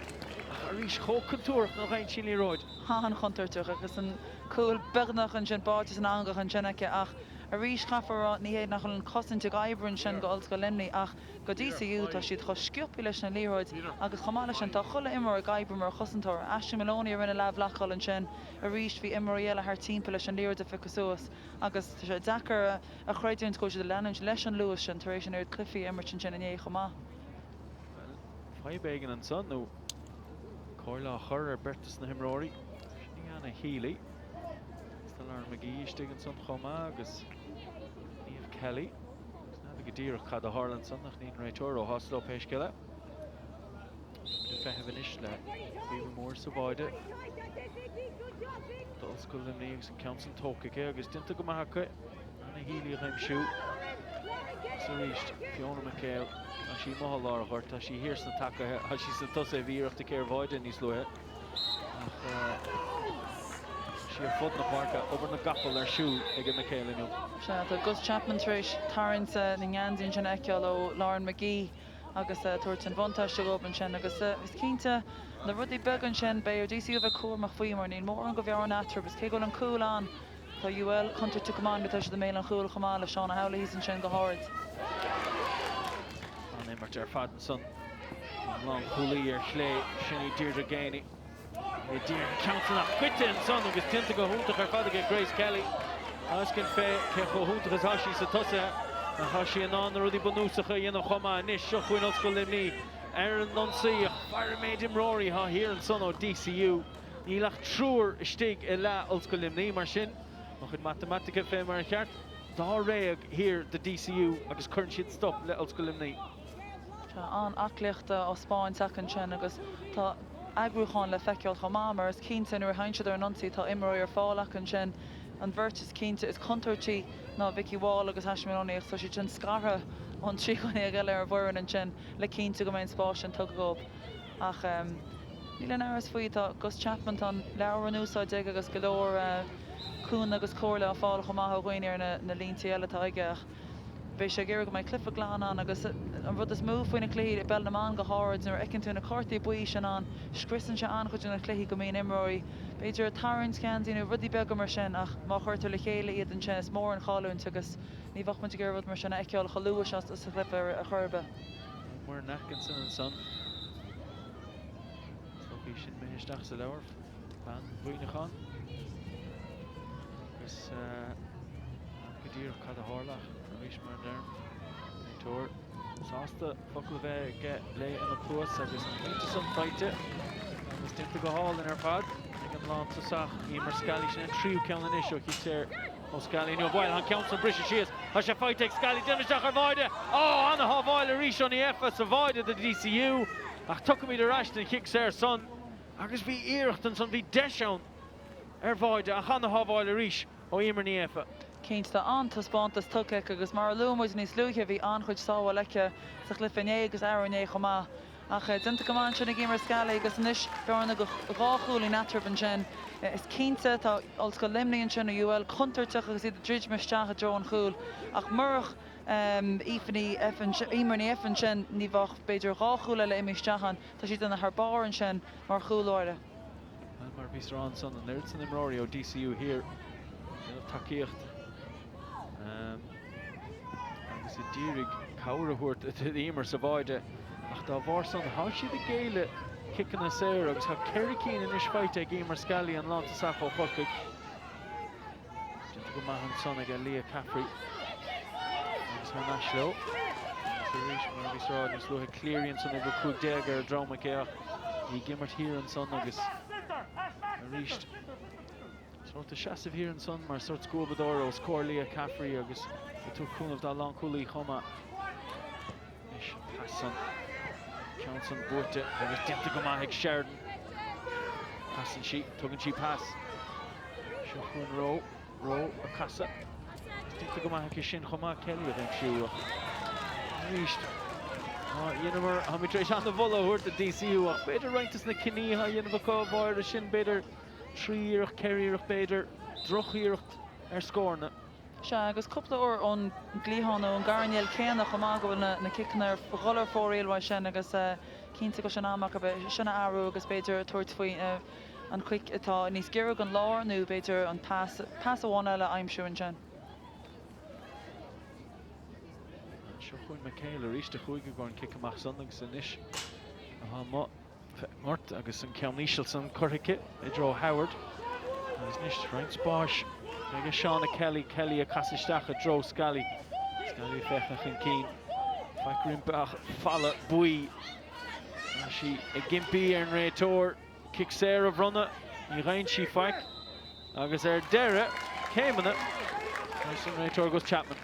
Ach arís chomh contúirteach nuair a fhaigheann sí an liathróid. An-chontúirteach agus an cúl beagnach ansin báite san eangach ansin aici ach arís caithfear a rá ní hé nach bhfuil an cosaint ag oibriú ansin go Ollscoil Luimnigh ach go DCU tá siad chomh sciobtha leis na liathróid agus chomh maith leis sin tá chuile imreoir ag oibriú mar chosantóir. Aisling Moloney a rinne leathbhlocáil ansin arís bhí imreoirí eile thart timpeall leis an liathróid a phiocadh suas. Agus tá sé deacair a chreidiúint go bhfuil siad ag leanúint leis an luas sin tar éis an oiread cluichí a imirt ansin inné chomh maith. Bhuel, fadhb éigin ansan, nó comhairle á chur ar beirt de na himreoirí. Sin í Anna Healy. McGee istigh ansan chomh maith agus Niamh Kelly. Agus n'fheadar go díreach cad a tharla ansan ach níl an réiteoir róshásta leo pé scéal é. Táimid ag feitheamh anois le Caoimhe Moore sa bháide d'Ollscoil Luimnigh agus an ceann san tógtha aici agus déanta go maith acu. Anna Healy a aimsiú. Agus arís Fiona McHale. Tá sí amuigh i lár an ghoirt, tá sí thiar sna tacaithe, tá sí sna tosaithe, bhí iarracht aici ar bháide níos luaithe. Ach tá sí ar fud na páirce, obair na gcapall ar siúl ag McHale inniu. Sea, tá Gus Chapman tar éis tarraingt na ngeansaí ansin a fheiceáil ó Lauren McGee agus tabhairt an bhuntáiste dhóibh ansin. Agus is cinnte, na rudaí beaga ansin, beidh ar DCU a bheith cúramach faoi mar níl mórán de bhearna eatarthu agus cé go bhfuil an cúl ann, Tá UL contúirteach go maith nuair atá siad i mbéal an chúil chomh maith le Shauna Howley thíos ansin go hard. An-imirt ar fad ansan ón lánchúlaí ar chlé, sin í Deirdre Geaney. Í d'iarraidh an ceann san ach goidte ansan agus déanta go hiontach ar fad aige Grace Kelly. Tá fhios againn fé cé chomh hiontach is atá sí sa tosaithe ach tá sí in ann na rudaí bunúsacha a dhéanamh chomh maith. Anois seo chugainn Ollscoil Luimnigh ar an ionsaí ach faire an méid imreoirí atá thiar ansan ó DCU. Níl ach triúr istigh i leath Ollscoil Luimnigh, mar sin, mo chuid matamaitice fé mar a cheart, dáréag thiar do DCU agus cuireann siad stop le Ollscoil Luimnigh. Tá an-aclaíocht á 'spáint acu ansin agus tá eagrúchán le feiceáil chomh maith mar is cinnte nuair a théann siad ar an ionsaí tá imreoirí ar fáil acu ansin. An bheirt is cinnte is contúirtí ná Vikki Wall agus Aisling Moloney ach tá siad sin scartha ón 13 dhuine eile ar an bhfoireann ansin le cinntiú go mbeidh an spás sin tugtha dhóibh. Ach níl aon amhras faoi, tá Gus Chapman, tá an leabhar in úsáid aige agus go leor cúnamh agus comhairle á fáil chomh maith ó dhaoine ar na línte eile atá aige ach beidh sé ag iarraidh go mbeidh cluiche glan ann agus an rud is mó faoi na cluichí, i bpeil na mban go háirid, nuair a fheiceann tú na cártaí buí sin ann, scriosann sé an-chuid de na cluichí go mbíonn imreoirí, b'fhéidir, ag tarraingt geansaí nó rudaí beaga mar sin ach má chuirtear le chéile iad ansin is mór an chailliúint agus ní bheadh muid ag iarraidh rud mar sin a fheiceáil chomh luath seo sa chluiche ar chor ar bith. Muireann Atkinson ansan. Is dócha í sin imithe isteach sa leabhar. Bean Mhuineacháin. Agus n'fheadar go díreach cad a tharla ach arís mar a deirim, réiteoir sásta focal a bheith aige léi ina cluas agus an pointe san faighte agus déanta go hálainn ar fad ag an lántosach Emer Scally. Sin an tríú ceann anois ó chic saor. Ó Scally inniu. Bhuel, an ceann san briseadh síos. Tá sé faighte ag Scally. Déanamh isteach ar bháide. Ó, ana-shábháil arís ó Ní Efa sa bháide do DCU. Ach tiocfaimid ar ais don chic saor san. Agus bhí iarracht ansan, bhí deis ann ar bháide ach ana-shábháil arís ó Emer Ní Efa. Cinnte, tá an-taispeántas tugtha aici agus mar a luaigh muid níos luaithe, bhí an-chuid sábháil aici sa chluiche inné agus arú inné chomh maith. Ach déanta go maith ansin ag Emer Scally agus anois bearna de dhá chúilín eatarthu ansin. Is cinnte, tá Ollscoil Luimnigh ansin, UL, contúirteach agus iad ag druidim isteach i dtreo an chúil. Ach murach Aoife Ní Emer Ní Efa ansin, ní bheadh, b'fhéidir, dhá chúl eile imithe isteach ann. Tá sí ag déanamh thar barr ansin mar chúl báire. Bhuel, mar a bhíos a rá ansan, an oiread san imreoirí ó DCU thiar ag déanamh tacaíocht. Agus a d'iarraidh cabhair a thabhairt d'Emer sa bháide ach dá bharr san tá siad ag géilleadh ciceanna saora agus tá ceithre cinn anois faighte ag Emer Scally, an lántosach ó Chorcaigh. Déanta go maith ansan ag Leah Caffrey agus thar n-ais leo. Agus arís, mar a bhíos a rá níos luaithe, Cleary ansan ag 15 ar a drom aici ach í ag imirt thiar ansan agus arís Sórt ag seasamh thiar ansan mar sórt scuabadóir os comhair Leah Caffrey agus ag tabhairt cúnamh dá lánchúlaí chomh maith. Anois an pas san, ceann san buaite agus déanta go maith ag Sheridan. Casann sí, tugann sí pas. Seo chugainn Rowe, Rowe ag casadh. Déanta go maith aici sin chomh maith, Kelly a aimsiú ach arís dheineamar, táimid tar éis an-mholadh a thabhairt do DCU ach b'fhéidir roinnt de na cinní atá á dhéanamh acu a Mháire sin b'fhéidir 3 iarracht, 4 iarracht b'fhéidir, drochiarracht ar scóranna. Sea, agus cúpla uair ón gcliathán nó ón gcoirnéal céanna chomh maith go bhfuil na ciceanna ar dhul ar fóraoil uaidh sin agus cinnte go bhfuil sé in am acu é sin a athrú agus b'fhéidir tabhairt faoi an chic atá níos giorra don lár nó b'fhéidir an pas, pas amháin eile a aimsiú ansin. Seo chugainn McHale arís a chuaigh i gcomhair an cic amach san agus anois atá amuigh. Ngort agus an ceann íseal san curtha aici i dtreo Howard. Agus anois roinnt spáis aige Shauna Kelly, Kelly ag casadh isteach i dtreo Scally. Scally ag féachaint chun cinn. Faic roimpi ach falla buí. Tá sí ag impí ar an réiteoir cic saor a bhronnadh. Ní gheibheann sí faic. Agus ar deireadh. céimeanna leis an réiteoir Gus Chapman.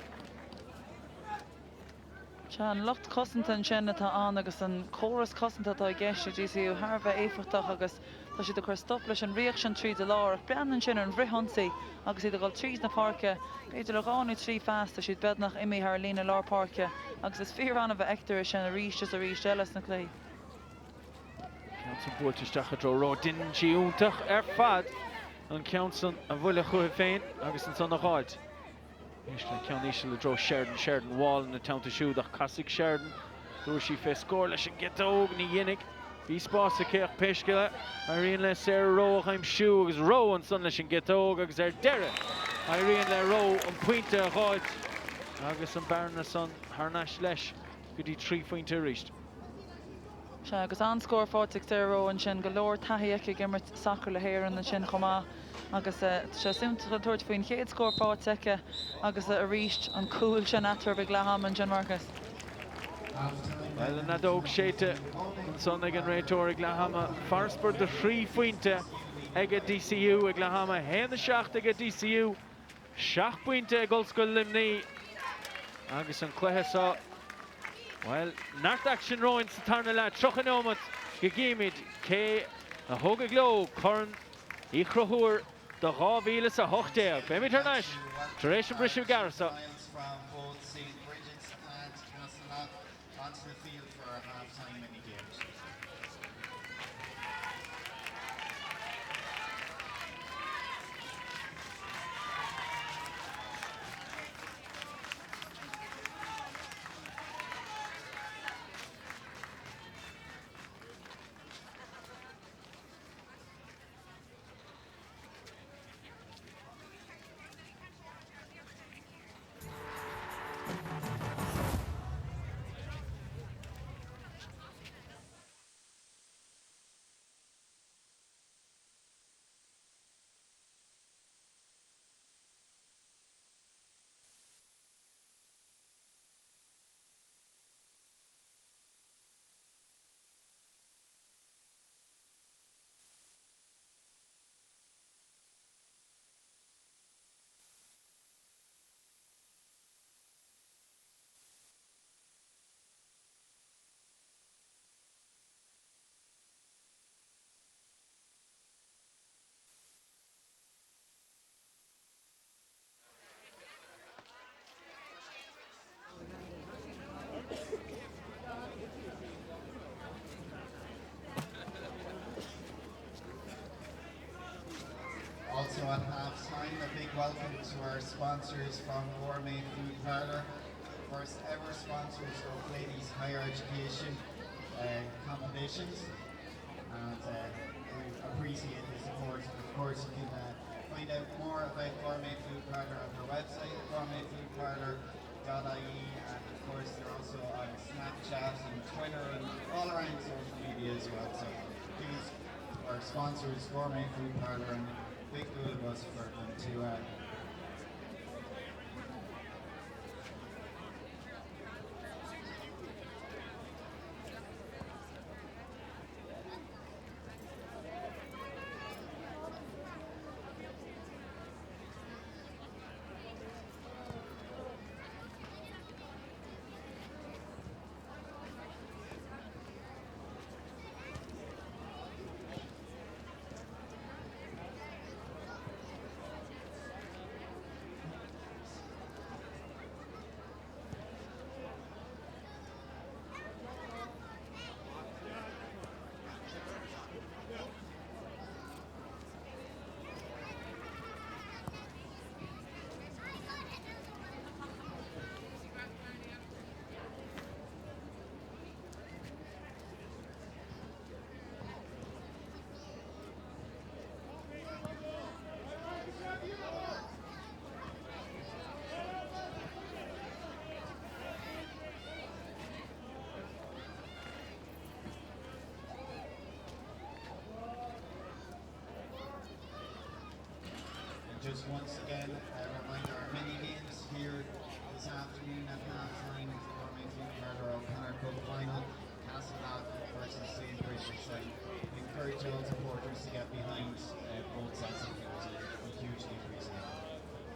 Sea, an lucht cosanta ansin atá ann agus an córas cosanta atá i gceist ag DCU thar a bheith éifeachtach agus tá siad ag cur stop leis an ríocht sin tríd an lár. Ach breathnaigh ansin ar an bhfrithionsaí agus iad ag dul tríd na páirce, b'fhéidir le dhá nó trí phas, tá siad beagnach imithe thar líne lár páirce agus is fíor-annamh a fheictear é sin arís is arís eile sna cluichí. Ceann san buailte isteach i dtreo Rowe. Deineann sí iontach ar fad an ceann san a bhualadh chuici féin agus ansan a dh'fháilt. Éist le ceann íseal i dtreo Sheridan. Sheridan Wall ina teannta siúd ach casfaidh Sheridan. Dúirt sí fé scór leis an gciotóg. Ní dhéanfaidh. Bhí spás aici ach pé scéal é, éiríonn le Sarah Rowe a aimsiú agus Rowe ansan leis an gciotóg agus ar deireadh éiríonn le Rowe an pointe a dh'fháilt agus an bearna san thar n-ais leis go dtí 3 phointe arís. Sea, agus an-scór faighte ag Sarah Rowe ansin, go leor taithí aici ag imirt sacar le hÉirinn ansin chomh maith agus tá sé suaimhneach ag tabhairt faoin chéad scór faighte aici agus arís an cúl sin eatarthu ag leath ama ansin, Marcus. Bhuel, an fheadóg séidte ansan ag an réiteoir ag leath ama. Farasbarr de thrí phointe ag DCU ag leath ama. 1-7 ag DCU. 7 bpointe ag Ollscoil Luimnigh agus an cluiche seo, bhuel, neart aicsin romhainn sa tarna leath, 30 neomat go gcífimid cé a thógfaidh leo Corn Uí Chonchúir do 2018. Beimid thar n-ais tar éis an briseadh gearr seo. Also at half time, a big welcome to our sponsors from Gourmet Food Parlour, first ever sponsors of Ladies Higher Education uh, competitions. And uh, we appreciate the support. Of course, you can uh, find out more about Gourmet Food Parlour on their website, gourmetfoodparlour.ie, and of course they're also on Snapchat and Twitter and all around social media as well. So please, our sponsors, Gourmet Food Parlour, and big good of us for them to uh, Just once again, a reminder our mini games here this afternoon at half time for Mayfield Carter O'Connor Cup final, Castleknock versus St. Brigid's. I encourage all supporters to get behind uh, both sets of teams. It'd be hugely appreciated.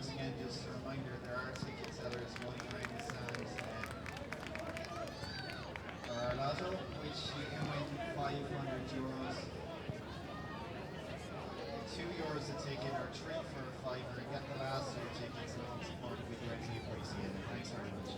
Once again, just a reminder, there are ticket sellers running around the stands for our lotto, which you can win €500. €2 a ticket or 3 for a fiver. Get the last 2 tickets and come support it. We greatly appreciate it. Thanks very much.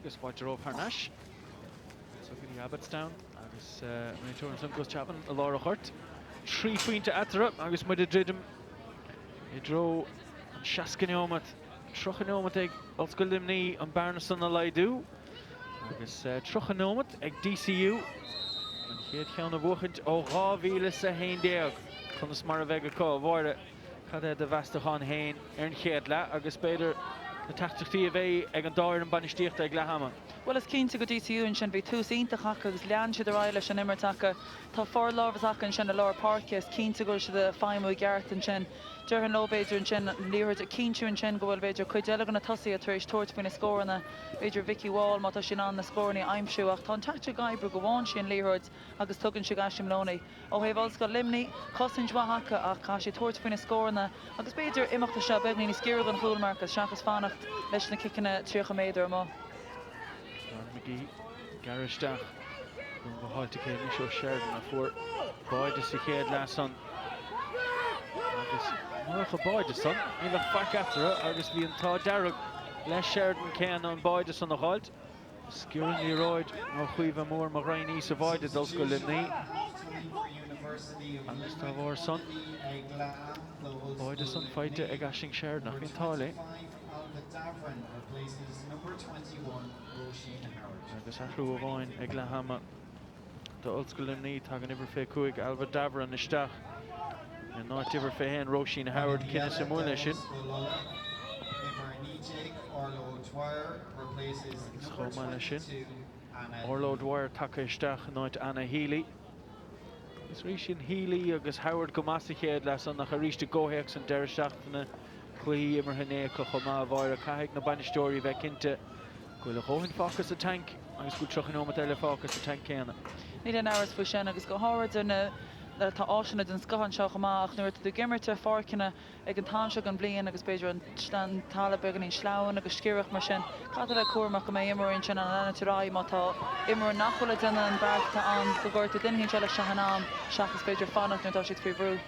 agus fáilte romhaibh thar n-ais so go dtí Abbotstown agus réiteoir ansan Gus Chapman i lár an ghoirt. 3 phointe eatarthu agus muid ag druidim i dtreo an 60 neomat, 30 neomat ag Ollscoil Luimnigh an bearna san a laghdú agus 30 neomat ag DCU an chéad cheann a bhuachaint ó 2011. Conas mar a bheidh acu, a Mháire? Cad é do mheastachán féin ar an chéad leath agus b'fhéidir na teachtaireachtaí a bheidh ag an dá fhoireann bainistíochta ag leath ama? Bhuel, is cinnte go DCU ansin, bhí tús iontach acu agus lean siad ar aghaidh leis an imirt acu. Tá forlámhas acu ansin i lár páirce, is cinnte go bhfuil siad ag feidhmiú i gceart ansin. Déarfainn leo b'fhéidir ansin an liathróid a chinntiú ansin go bhfuil b'fhéidir cuid eile de na tosaithe tar éis tabhairt faoi na scóranna, b'fhéidir Vicky Wall má tá sí in ann na scóranna a aimsiú ach tá an teaictic ag oibriú go bhfaigheann sí an liathróid agus tugann sí go Aisling Moloney. Ó thaobh Ollscoil Luimnigh, cosaint mhaith acu ach caithfidh siad tabhairt faoi na scóranna agus b'fhéidir imeacht isteach beagáinín níos giorra don chúl, Marcus, seachas fanacht leis na ciceanna 30 méadar amuigh. Lauren McGee gearrtha isteach don bhfáilte cé anois ó Sheridan a fuair báide sa chéad leath san agus murach an báide san ní bheadh faic eatarthu agus bhí an t-ádh dearg le Sheridan céanna an báide san a dh'fháilt. Sciorr an liathróid ó Chaoimhe Moore mo ghraidhin í sa bháide d'Ollscoil Luimnigh agus dá bharr san, an báide san faighte ag Aisling Sheridan ach bhí an t-ádh léi. Agus athrú amháin ag leath ama d'Ollscoil Luimnigh, tagann uimhir 25 Ailbhe Davoren isteach in áit uimhir 21 Róisín Howard. Cinneadh suimiúil é sin. Agus chomh maith leis sin, Orla O'Dwyer tagtha isteach in áit Anna Healy. Agus arís sin Healy agus Howard go maith sa chéad leath san ach arís i gcomhthéacs an deireadh seachtaine, cluichí imeartha inné acu chomh maith, a Mháire, caithfidh na bainisteoirí bheith cinnte go bhfuil a dhóthain fágtha sa tanc agus go bhfuil 30 nóiméad eile fágtha sa tanc céanna. Níl aon amhras faoi sin agus go háirid ar na tá áiseanna den scoth anseo chomh maith ach nuair atá tú ag imirt ar pháirceanna ag an t-am seo den bhliain agus b'fhéidir an talamh beagáinín sleamhain agus sciorrach mar sin, caithfidh tú a bheith cúramach go mbeidh imreoirí ansin in ann leanúint ar aghaidh má tá imreoir nach bhfuil ag déanamh an beart atá ann go gcuirtear duine éicint eile isteach in am seachas b'fhéidir fanacht nuair atá siad faoi bhrú.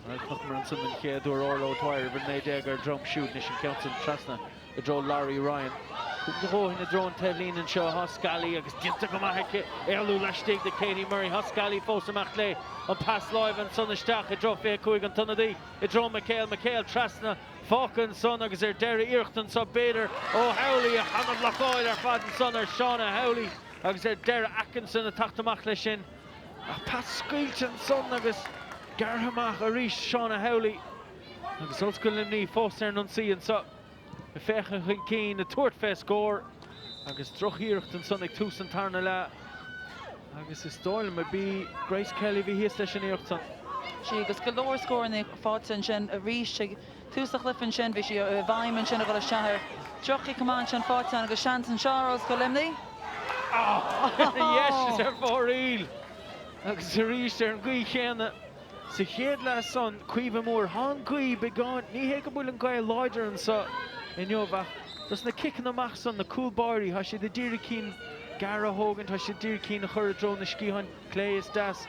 Bhuel, chonaiceamar ansan den chéad uair Orla O'Dwyer, uimhir 19 ar a droim siúd anois an ceann san trasna i dtreo Laurie Ryan. Cúpla dhóthain i dtreo an taobhlíne anseo. Tá Scally agus déanta go maith aici éalú laistigh de Katie Murray. Tá Scally fós amach léi. An pas láimhe ansan isteach i dtreo 25 an t-ionadaí i dtreo McHale. McHale trasna fágtha ansan agus ar deireadh iarracht anso b'fhéidir ó Howley ach ana-bhlocáil ar fad ansan ar Shauna Howley agus ar deireadh Atkinson ag teacht amach leis sin. Ach pas scaoilte ansan agus gearrtha amach arís Shauna Howley agus Ollscoil Luimnigh fós ar an ionsaí anso. Ag féachaint chun cinn, ag tabhairt fé scór agus drochiarracht ansan ag tús an tarna leath agus is dóigh liom ab í Grace Kelly a bhí thíos leis an iarracht san. Sí agus go leor scóranna faighte ansin arís ag tús an chluiche ansin. Bhí sí i bhfeidhm ansin a dhul isteach ar dhroch-chic amach ansin faighte ann agus seans anseo ar Ollscoil Luimnigh. Ar dheis is ar fóraoil agus arís ar an gcaoi chéanna. Sa chéad leath san, Caoimhe Moore, thá an ghaoth beagán, ní hé go bhfuil an ghaoth láidir anso inniu ach dos na ciceanna amach san, na cúl báirí, thá siad a d'iarraidh cinn gearra a thógaint, thá siad d'iarraidh cinn a chur i dtreo na sciatháin clé is deas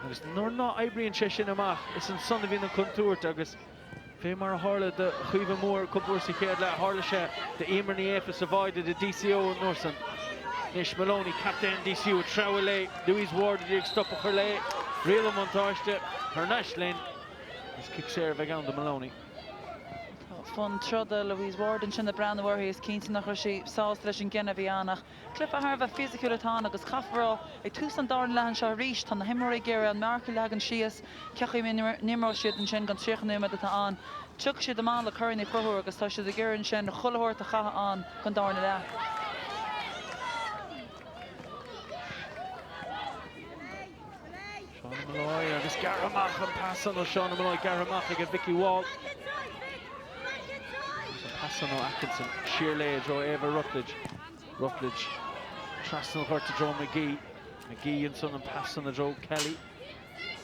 agus nuair ná oibríonn sé sin amach, is ansan a bhíonn an contúirt agus fé mar a tharla do Chaoimhe Moore cúpla uair sa chéad leath, tharla sé d'Emer Ní Aoife sa bháide do DCU an uair san. Anois Moloney, captaen DCU, ag treabhadh léi, Louise Ward a d'iarraidh stop a chur léi, riail an bhuntáiste thar n-ais linn. Is cic saor a bheidh ann do Moloney. Tá fonn troda Louise Ward ansin ag breathnú uirthi, is cinnte nach raibh sí sásta leis an gcinneadh a bhí ann ach Cluiche thar a bheith fisiciúil atá ann agus caithfear a rá, ag tús an darna leath anseo arís, tá na himreoirí ag iarraidh an marc a leagan síos, cé chaoi a n-imreoidh siad ansin don 30 nóiméad atá ann. Tiocfaidh siad amach le coirn a chruthú agus tá siad ag iarraidh ansin chuile shórt a chaitheamh ann don darna leath. Shauna Molloy agus gearrtha amach an pas san ó Shauna Molloy, gearrtha amach ag Vicky Wall. Agus an pas san ó Atkinson siar léi i dtreo Ava Rutledge. Rutledge trasna an ghoirt i dtreo McGee. McGee ansan an pas san i dtreo Kelly.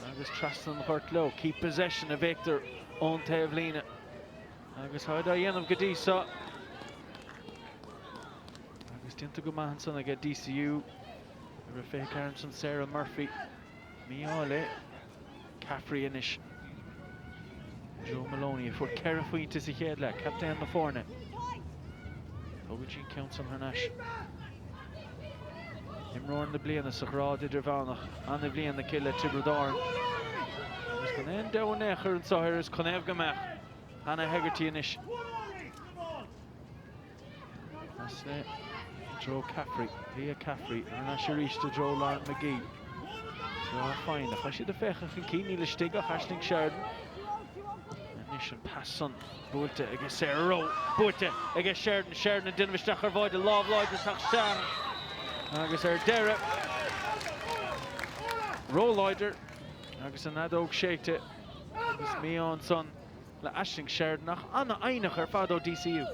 Agus trasna an ghoirt leo. Keep possession a bhéictear ón taobh líne. Agus táid á dhéanamh go dtí so. Agus déanta go maith ansan aige DCU. Uimhir 24 ansan Sarah Murphy. Mí-ádh léi. Caffrey anois. Joe Maloney a fuair 4 phointe sa chéad leath, captaen na foirne. Tógann sí an ceann san thar n-ais. Imreoir na bliana sa ghrád idirmheánach, ana-bhliain aici le Tiobraid Árann. Agus gan aon dabht in aon chor anseo ar is chun go mbeadh Hannah Hegarty anois. Pas i dtreo Caffrey, Leah Caffrey, thar n-ais arís i dtreo Lauren McGee. Seo foighneach. Tá siad ag féachaint chun cinn, níl istigh ach Aisling Sheridan. Anois an pas san buailte aige Sarah Rowe, buailte aige Sheridan, Sheridan ag déanamh isteach ar bháide, lámh láidir ag teacht isteach agus ar deireadh ró-láidir agus an fheadóg séidte agus mí-ádh ansan le Aisling Sheridan ach an-fhoighneach ar fad ó DCU.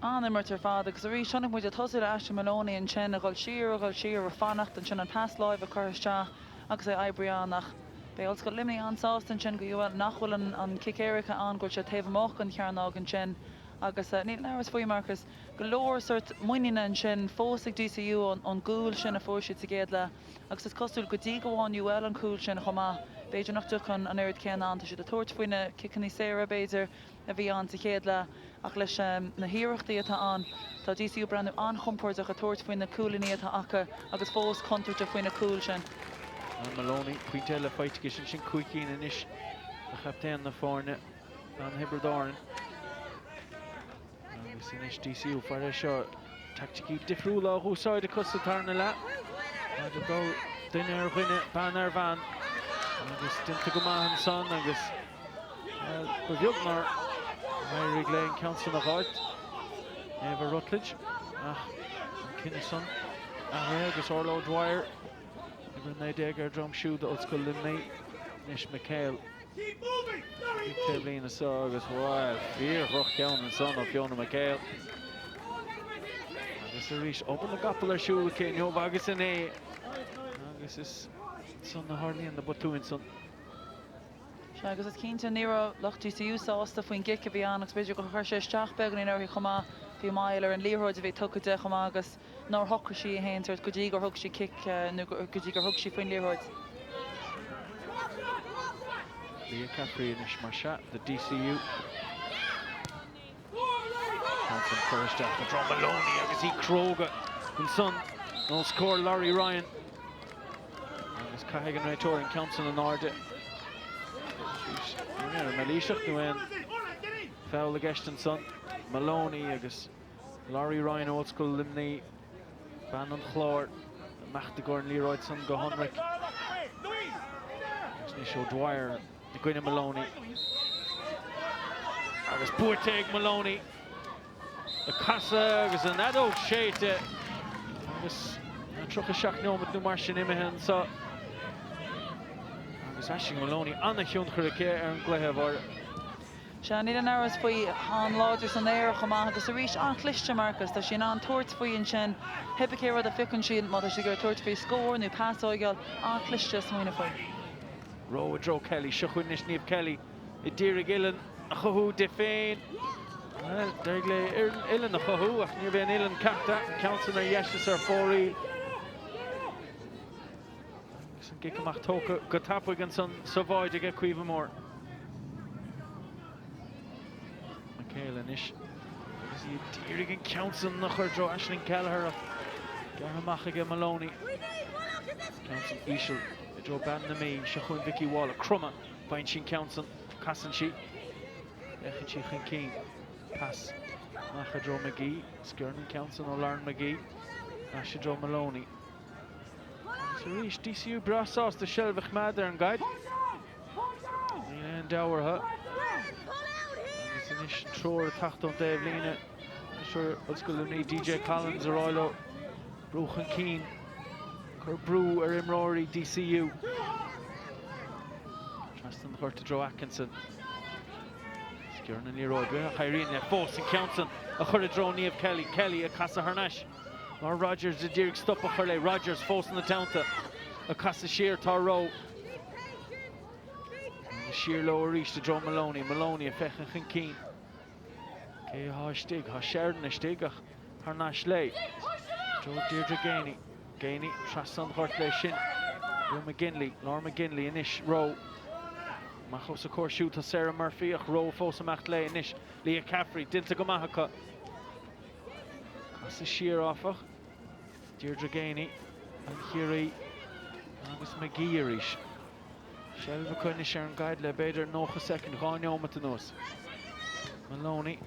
An-imirt ar fad agus arís chonaic muid ag tosú le Aisling Moloney ansin ag dul siar, ag dul siar, ag fanacht ansin an pas láimhe curtha isteach agus é oibrithe ann ach beidh Ollscoil Luimnigh an-sásta ansin go UL nach bhfuil an cic éirice ann, go bhfuil sé taobh amuigh den chearnóg ansin agus níl aon amhras faoi Marcus, go leor sórt muiníne ansin fós ag DCU ón gcúl sin a fuair siad sa gcéad leath agus is cosúil go dtí go bhfaigheann UL an cúl sin chomh maith b'fhéidir nach dtiocfaidh an oiread céanna ann, tá siad ag tabhairt faoi na ciceanna saora b'fhéidir. a bhí ann sa chéad leath ach leis na hiarrachtaí atá ann, tá DCU ag breathnú an-chompordach ag tabhairt faoi na cúilíní atá acu agus fós contúirteach faoi na cúil sin. Ann Moloney, pointe eile faighte aici sin, sin 5 cinn anois do chaptaen na foirne, bean Thiobraid Árann. Agus anois DCU, faire seo, teaicticí difriúla á dh'úsáid acu sa tarna leath. Táid ag dul duine ar dhuine, bean ar bhean, agus déanta go maith ansan agus Ba bheag nár éirigh léi an ceann san a dh'fháilt, Ava Rutledge, ach an cinneadh san athraithe agus Orla O'Dwyer, uimhir 19 ar a droim siúd d'Ollscoil Luimnigh. Anois McHale ag taobhlíne so agus, bhuel, fíor-dhroch-cheann ansan ó Fiona McHale. Agus arís, obair na gcapall ar siúl aici inniu agus inné agus is ansan a tharlaíonn na botúin san. Sea, agus is cinnte, ní raibh lucht DCU sásta faoin gcic a bhí ann agus b'fhéidir gur chuir sé isteach beagáinín uirthi chomh maith. Bhí moill ar an liathróid a bhí tugtha di chomh maith agus nár shocraigh sí í féin sórt go dtí gur thug sí cic nó go dtí gur thug sí faoin liathróid. Leah Caffrey anois mar sea do DCU. Ceann san curtha isteach i dtreo Moloney agus í cróga ansan os comhair Laurie Ryan. Agus caithfidh an réiteoir an ceann san in airde. Ní mailíseach nó aon foul i gceist ansan. Moloney agus Laurie Ryan ó Ollscoil Luimnigh, bean an Chláir, amach i gcomhair an liathróid san go hionraic. Agus anois O'Dwyer i gcoinne Moloney. Agus buaite ag Moloney. Ag casadh agus an fheadóg séidte. Agus 37 nóiméad nó mar sin imithe anseo. Agus Aisling Moloney an-thionchar aici ar an gcluiche, a Mháire. Sea, níl aon amhras faoi, an-láidir san aer chomh maith agus arís an-chliste Marcus, tá sí in ann tabhairt faoi ansin, pé cé rud a phiocann sí, má tá sí ag iarraidh tabhairt faoi scór nó pas a fhágáil, an-chliste smaoineamh faoi. Rowe i dtreo Kelly. Seo chugainn anois Niamh Kelly ag iarraidh uillinn a chothú di féin. Bhuel, d'éirigh léi uillinn a chothú ach ní raibh aon uillinn ceaptha. An ceann san ar dheis is ar fóraoil. Agus an cic amach tógtha go tapaidh ansan sa bháide aige Caoimhe Moore. McHale anois agus í ag iarraidh an ceann san a chur i dtreo Aisling Kelleher ach gearrtha amach aige Moloney. Ceann san íseal i dtreo bean na Mí. Seo chugainn Vikki Wall ag cromadh. Faigheann sí an ceann san. Casann sí. Féachann sí chun cinn. Pas amach i dtreo McGee. Sciorrann an ceann san ó Lauren McGee. Ais i dtreo Moloney. Agus arís DCU breá sásta seilbh a choimeád ar an gcaid. Níl aon dabht orthu. Agus anois an treoir ag teacht ón dtaobhlíne. Treoir Ollscoil Luimnigh DJ Collins ag rá leo brú chun cinn. Cur brú ar imreoirí DCU. Trasna an ghoirt i dtreo Atkinson. Sciorrann an liathróid uaithi ach éiríonn léi fós an ceann san a chur i dtreo Niamh Kelly. Kelly ag casadh thar n-ais. Laura Rogers ag iarraidh stop a chur léi. Rogers fós ina teannta. Ag casadh siar tá Rowe. Agus siar leo arís i dtreo Moloney. Moloney ag féachaint chun cinn. Cé atá istigh? Tá Sheridan istigh ach thar n-ais léi. Dtreo Deirdre Geaney. Geaney trasna an ghoirt léi sin. Joe McGinley. Laura McGinley anois. Rowe. Amach os a comhair siúd tá Sarah Murphy ach Rowe fós ag imeacht léi anois. Leah Caffrey. Déanta go maith acu. Casadh siar áfach, Deirdre Geaney, bean Chiarraí agus McGee arís. Seilbh acu anois ar an gcaid le b'fhéidir 90 soicind, 2 neomat anuas. Moloney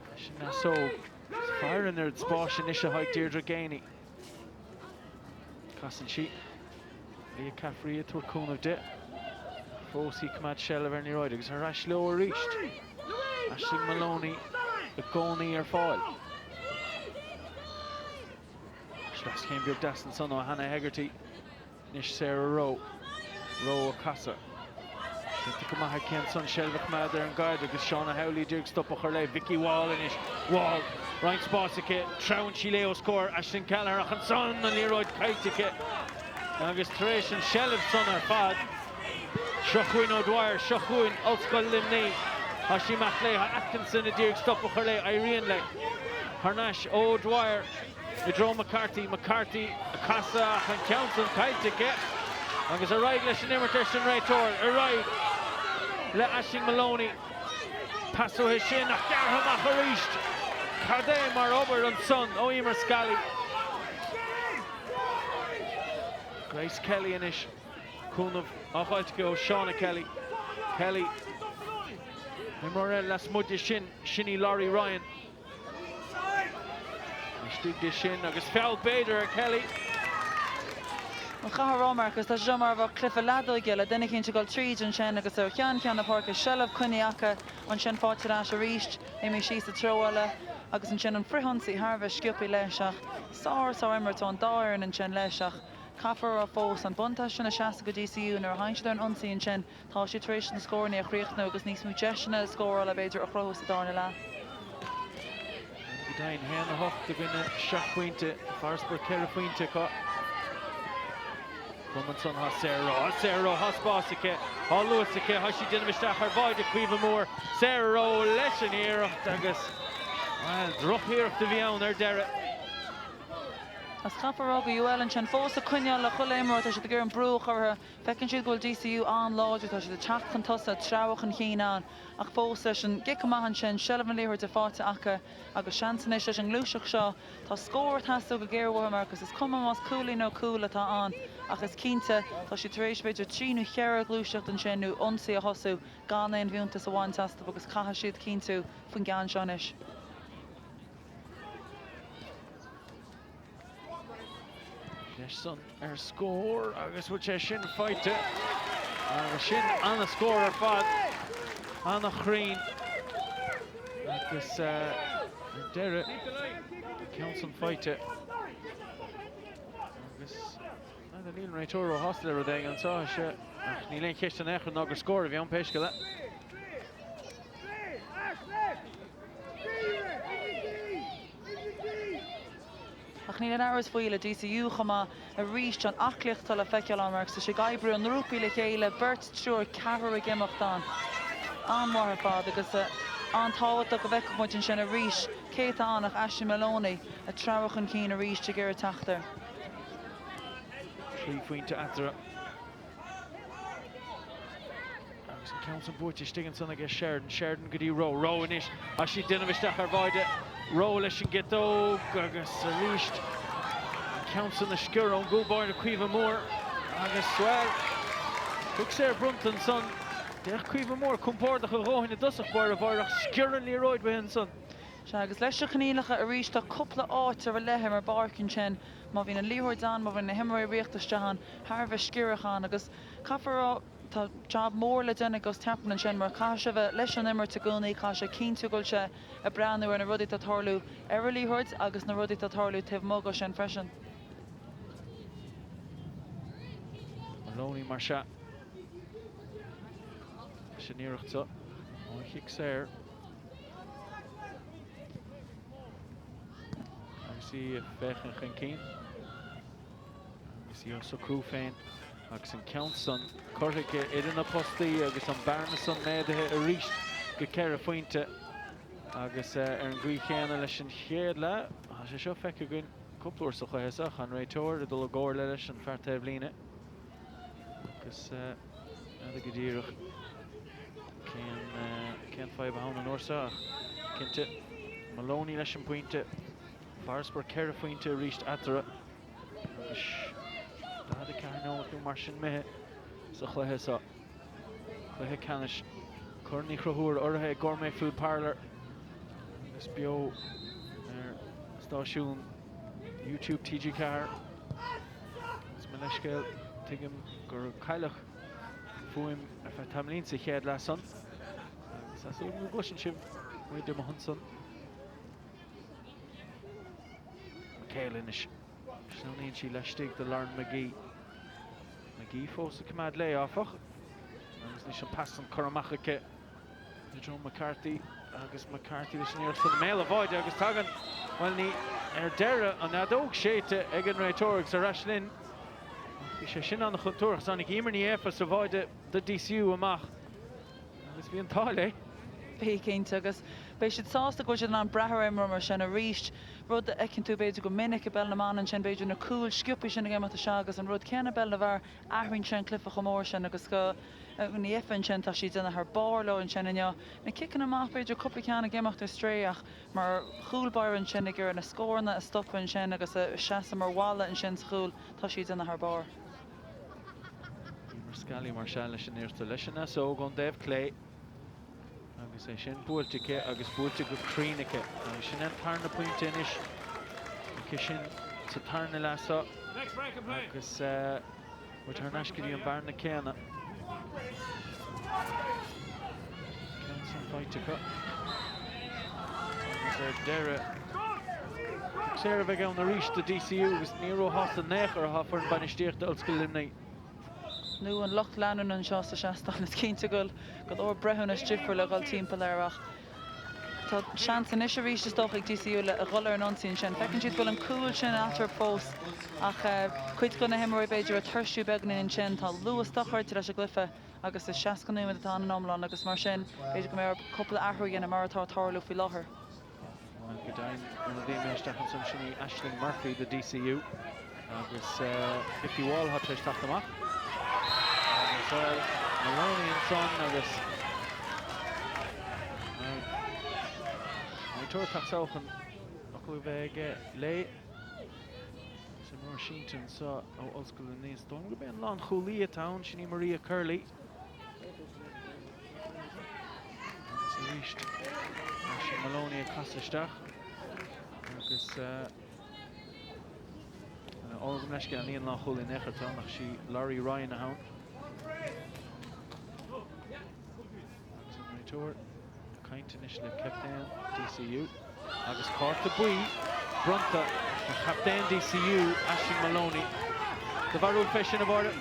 leis an fheasóg. Faire an oiread spáis anois atá ag Deirdre Geaney. Casann sí. Leah Caffrey ag tabhairt cúnamh di. Fós í ag coimeád seilbh ar an liathróid agus ar ais leo arís. Aisling Moloney i gcónaí ar fáil. Sleaschéim beag deas ansan ó Hannah Hegarty. Anois Sarah Rowe. Rowe ag casadh. Déanta go maith aici ansan seilbh a choimeád ar an gcaid agus Shauna Howley ag iarraidh stop a chur léi. Vikki Wall anois. Wall. Roinnt spáis aici. Treabhann sí léi os comhair Aisling Kelleher ach ansan an liathróid caillte aici agus tar éis an seilbh san ar fad, seo chugainn O'Dwyer, seo chugainn Ollscoil Luimnigh. Tá sí amach léi. Tá Atkinson ag iarraidh stop a chur léi. Éiríonn léi. Thar n-ais O'Dwyer. I dtreo McCarthy, McCarthy ag casadh ach an ceann san caillte aici agus ar aghaidh leis an imirt arsa an réiteoir. Ar aghaidh le Aisling Moloney. Pas uaithi sin ach gearrtha amach arís. Cad é mar obair ansan ó Emer Scally. Grace Kelly anois. Cúnamh á fháilt aici ó Shauna Kelly. Kelly. Imreoir eile lasmuigh di sin, sin í Laurie Ryan. Istigh di sin agus feall b'fhéidir ar Kelly. An chaithfear a rá, Marcus, tá sé seo mar a bheadh cluiche leadóige le duine eicínt ag dul tríd ansin agus ar cheann ceann na páirce seilbh coinnithe acu, ansin faighte ar ais arís, imithe síos sa treo eile agus ansin an frithionsaí thar a bheith sciobtha leis ach sár sár imirt ón dá fhoireann ansin leis ach caithfear a rá fós an buntáiste sin ag seasamh go DCU nuair a thagann siad ar an ionsaí ansin Tá siad tar éis na scóranna a chríochnú agus níos mó deiseanna scórála, b'fhéidir, a chruthú sa darna leath. Go deimhin, 1-8 i gcoinne 7 bpointe, farasbarr 4 phointe acu. Chomh ansan tá Sarah Rowe, tá Sarah Rowe, tá spás aici, tá luas aici, tá sí ag déanamh isteach ar bháide Caoimhe Moore. Sarah Rowe leis an iarracht agus, bhuel, drochiarracht a bhí ann ar deireadh. Is caithfear a rá go UL ansin fós ag coinneáil le chuile imreoir, tá siad ag iarraidh an brú a chur orthu. Feiceann siad go bhfuil DCU an-láidir, tá siad ag teacht chun tosaigh, treabhadh chun cinn ann, ach fós leis an gcic amach ansin, seilbh na liathróide faighte acu agus seans anois leis an ngluaiseacht seo, tá scór ag teastáil go géar uathu, Marcus, is cuma más cúilín nó cúl atá ann ach is cinnte, tá siad tar éis b'fhéidir trí nó cheithre ghluaiseacht ansin nó ionsaí a thosú gan aon fhiúntas a bhaint astu agus caithfidh siad cinntiú faoin gceann seo anois. Deis san ar scór agus bhfuil sé sin faighte agus sin ana-scór ar fad, ana-chruinn agus ar deireadh ceann san faighte agus níl an réiteoir róshásta le rud éigin anseo ach níl aon cheist in aon chor ná gur scór a bhí ann pé scéal é. Ach níl aon amhras faoi le DCU chomh maith arís an aclaíocht atá le feiceáil ann mar agus tá sé ag oibriú i ngrúpaí le chéile, beirt, triúr, ceathrar ag imeacht ann. An-mhaith ar fad agus an-tábhachtach go bhfeicfeadh muid ansin arís cé atá ann ach Aisling Moloney ag treabhadh chun cinn arís ag iarraidh teacht air. 3 phointe eatarthu. Agus an ceann san buaite istigh ansan aige Sheridan. Sheridan go dtí Rowe. Rowe anois. Tá sí ag déanamh isteach ar bháide. Rowe leis an gciotóg agus arís an ceann san a sciorradh ón gcúl báire Caoimhe Moore. Agus, bhuel, cic saor bronnta ansan. D'fhéach Caoimhe Moore compordach a dhóthain i dtosach báire bháire ach sciorr an liathróid uaithi ansan. Sea, agus leis na coinníollacha arís tá cúpla áit ar leith ar an bpáirc ansin. Má bhíonn an liathróid ann, má bhíonn na himreoirí ag rith isteach ann, thar a bheith sciorrach ann agus caithfear a rá, Tá jab mór le déanamh ag Gus Chapman ansin mar caithfidh sé bheith leis an imirt i gcónaí, caithfidh sé cinntiú go bhfuil sé ag breathnú ar na rudaí atá ag tarlú ar an liathróid agus na rudaí atá ag tarlú taobh amuigh de sin freisin. Moloney mar sea leis an iarracht seo ón chic saor agus í ag féachaint chun cinn. Agus í á socrú féin agus an ceann san curtha aici idir na postaí agus an bearna san méadaithe arís go ceithre phointe agus ar an gcaoi chéanna leis an chéad leath, tá sé seo feicthe againn cúpla uair sa chluiche seo, an réiteoir ag dul i gcomhairle leis an fear taobhlíne agus n'fheadar go díreach cén fadhb atá ann an uair seo ach cinnte Moloney leis an bpointe. Farasbarr 4 phointe arís eatarthu agus 44 nóiméad nó mar sin imithe sa chluiche seo. Cluiche ceannais Chorn Uí Chonchúir urraithe ag Gourmet Food Parlour agus beo ar stáisiún YouTube TG4. Agus mo leithscéal, tuigim gur cailleadh fuaim ar feadh tamaillín sa chéad leath san. Agus tá súil agam go gcloiseann sibh muid amuigh ansan. McHale anois. Sleamhnaíonn sí laistigh de Lauren McGee. McGee fós ag coimeád léi, áfach, agus anois an pas san curtha amach aici i dtreo McCarthy agus McCarthy leis an iarracht san i mbéal an bháide agus tagann, bhuel ní, ar deireadh, an fheadóg séidte ag an réiteoir agus ar ais linn. Ach bhí sé sin an-chontúirteach. Tháinig Emer Ní Aofa sa bháide do DCU amach. Agus bhí an t-ádh léi. Bhí, cinnte, agus beidh siad sásta go bhfuil siad in ann brath ar imreoir mar sin arís, rud a fheiceann tú b'fhéidir go minic i bpeil na mban ansin, b'fhéidir na cúil sciobtha sin ag imeacht isteach agus an rud céanna i bpeil na bhfear, athraíonn sé an cluiche chomh mór sin agus go Ní Aofa ansin, tá sí ag déanamh thar barr leo ansin inniu. Na ciceanna amach, b'fhéidir cúpla ceann ag imeacht ar strae ach mar chúl báire ansin ag iarraidh na scóranna a stopadh ansin agus a seasamh mar bhalla ansin sa chúl, tá sí ag déanamh thar barr. Emer Scally mar sea leis an iarracht leis an fheasóg ón dtaobh clé agus é sin buailte aici agus buailte go cruinn aici agus sin an tarna pointe anois aici sin sa tarna leath seo agus muid thar n-ais go dtí an bearna céanna. Ceann san faighte acu agus ar deireadh cic saor a bheidh ann arís do DCU agus ní róshásta in aon chor atá foireann bainistíochta Ollscoil Luimnigh. Nó an lucht leanúna anseo sa seastán, is cinnte go bhfuil go leor breithiúnas difriúil ag dul timpeall air ach tá seans anois arís is dócha ag DCU le a dhul ar an ionsaí ansin. Feiceann siad go bhfuil an cúl sin eatarthu fós ach cuid de na himreoirí b'fhéidir ag tuirsiú beagáinín ansin. Tá luas dochreidte leis an gcluiche agus is 60 nóiméad atá ann in iomlán agus mar sin b'fhéidir go mbeidh orthu cúpla athrú a dhéanamh mar atá ag tarlú faoi láthair. Bhuel, go deimhin, ionadaí imithe isteach ansan, sin í Aisling Murphy do DCU agus Vikki Wall atá tar éis teacht amach. Agus bhuel, Maloney ansan agus réiteoir ag teacht salach an fhocal a bheith aige léi. Agus imreoir sínte anseo ó Ollscoil Luimnigh, is dóigh liom gurb é an lánchúlaí atá ann, sin í Maria Curley. Agus arís, Aisling Maloney ag casadh isteach agus ó gabh mo leithscéal, ní an lánchúlaí in aon chor atá ann ach sí Laurie Ryan atá ann. Agus an réiteoir ag caint anois le captaen DCU agus cárta buí bronnta ar chaptaen DCU, Aisling Moloney. Do bharúil fé sin, a Mháire?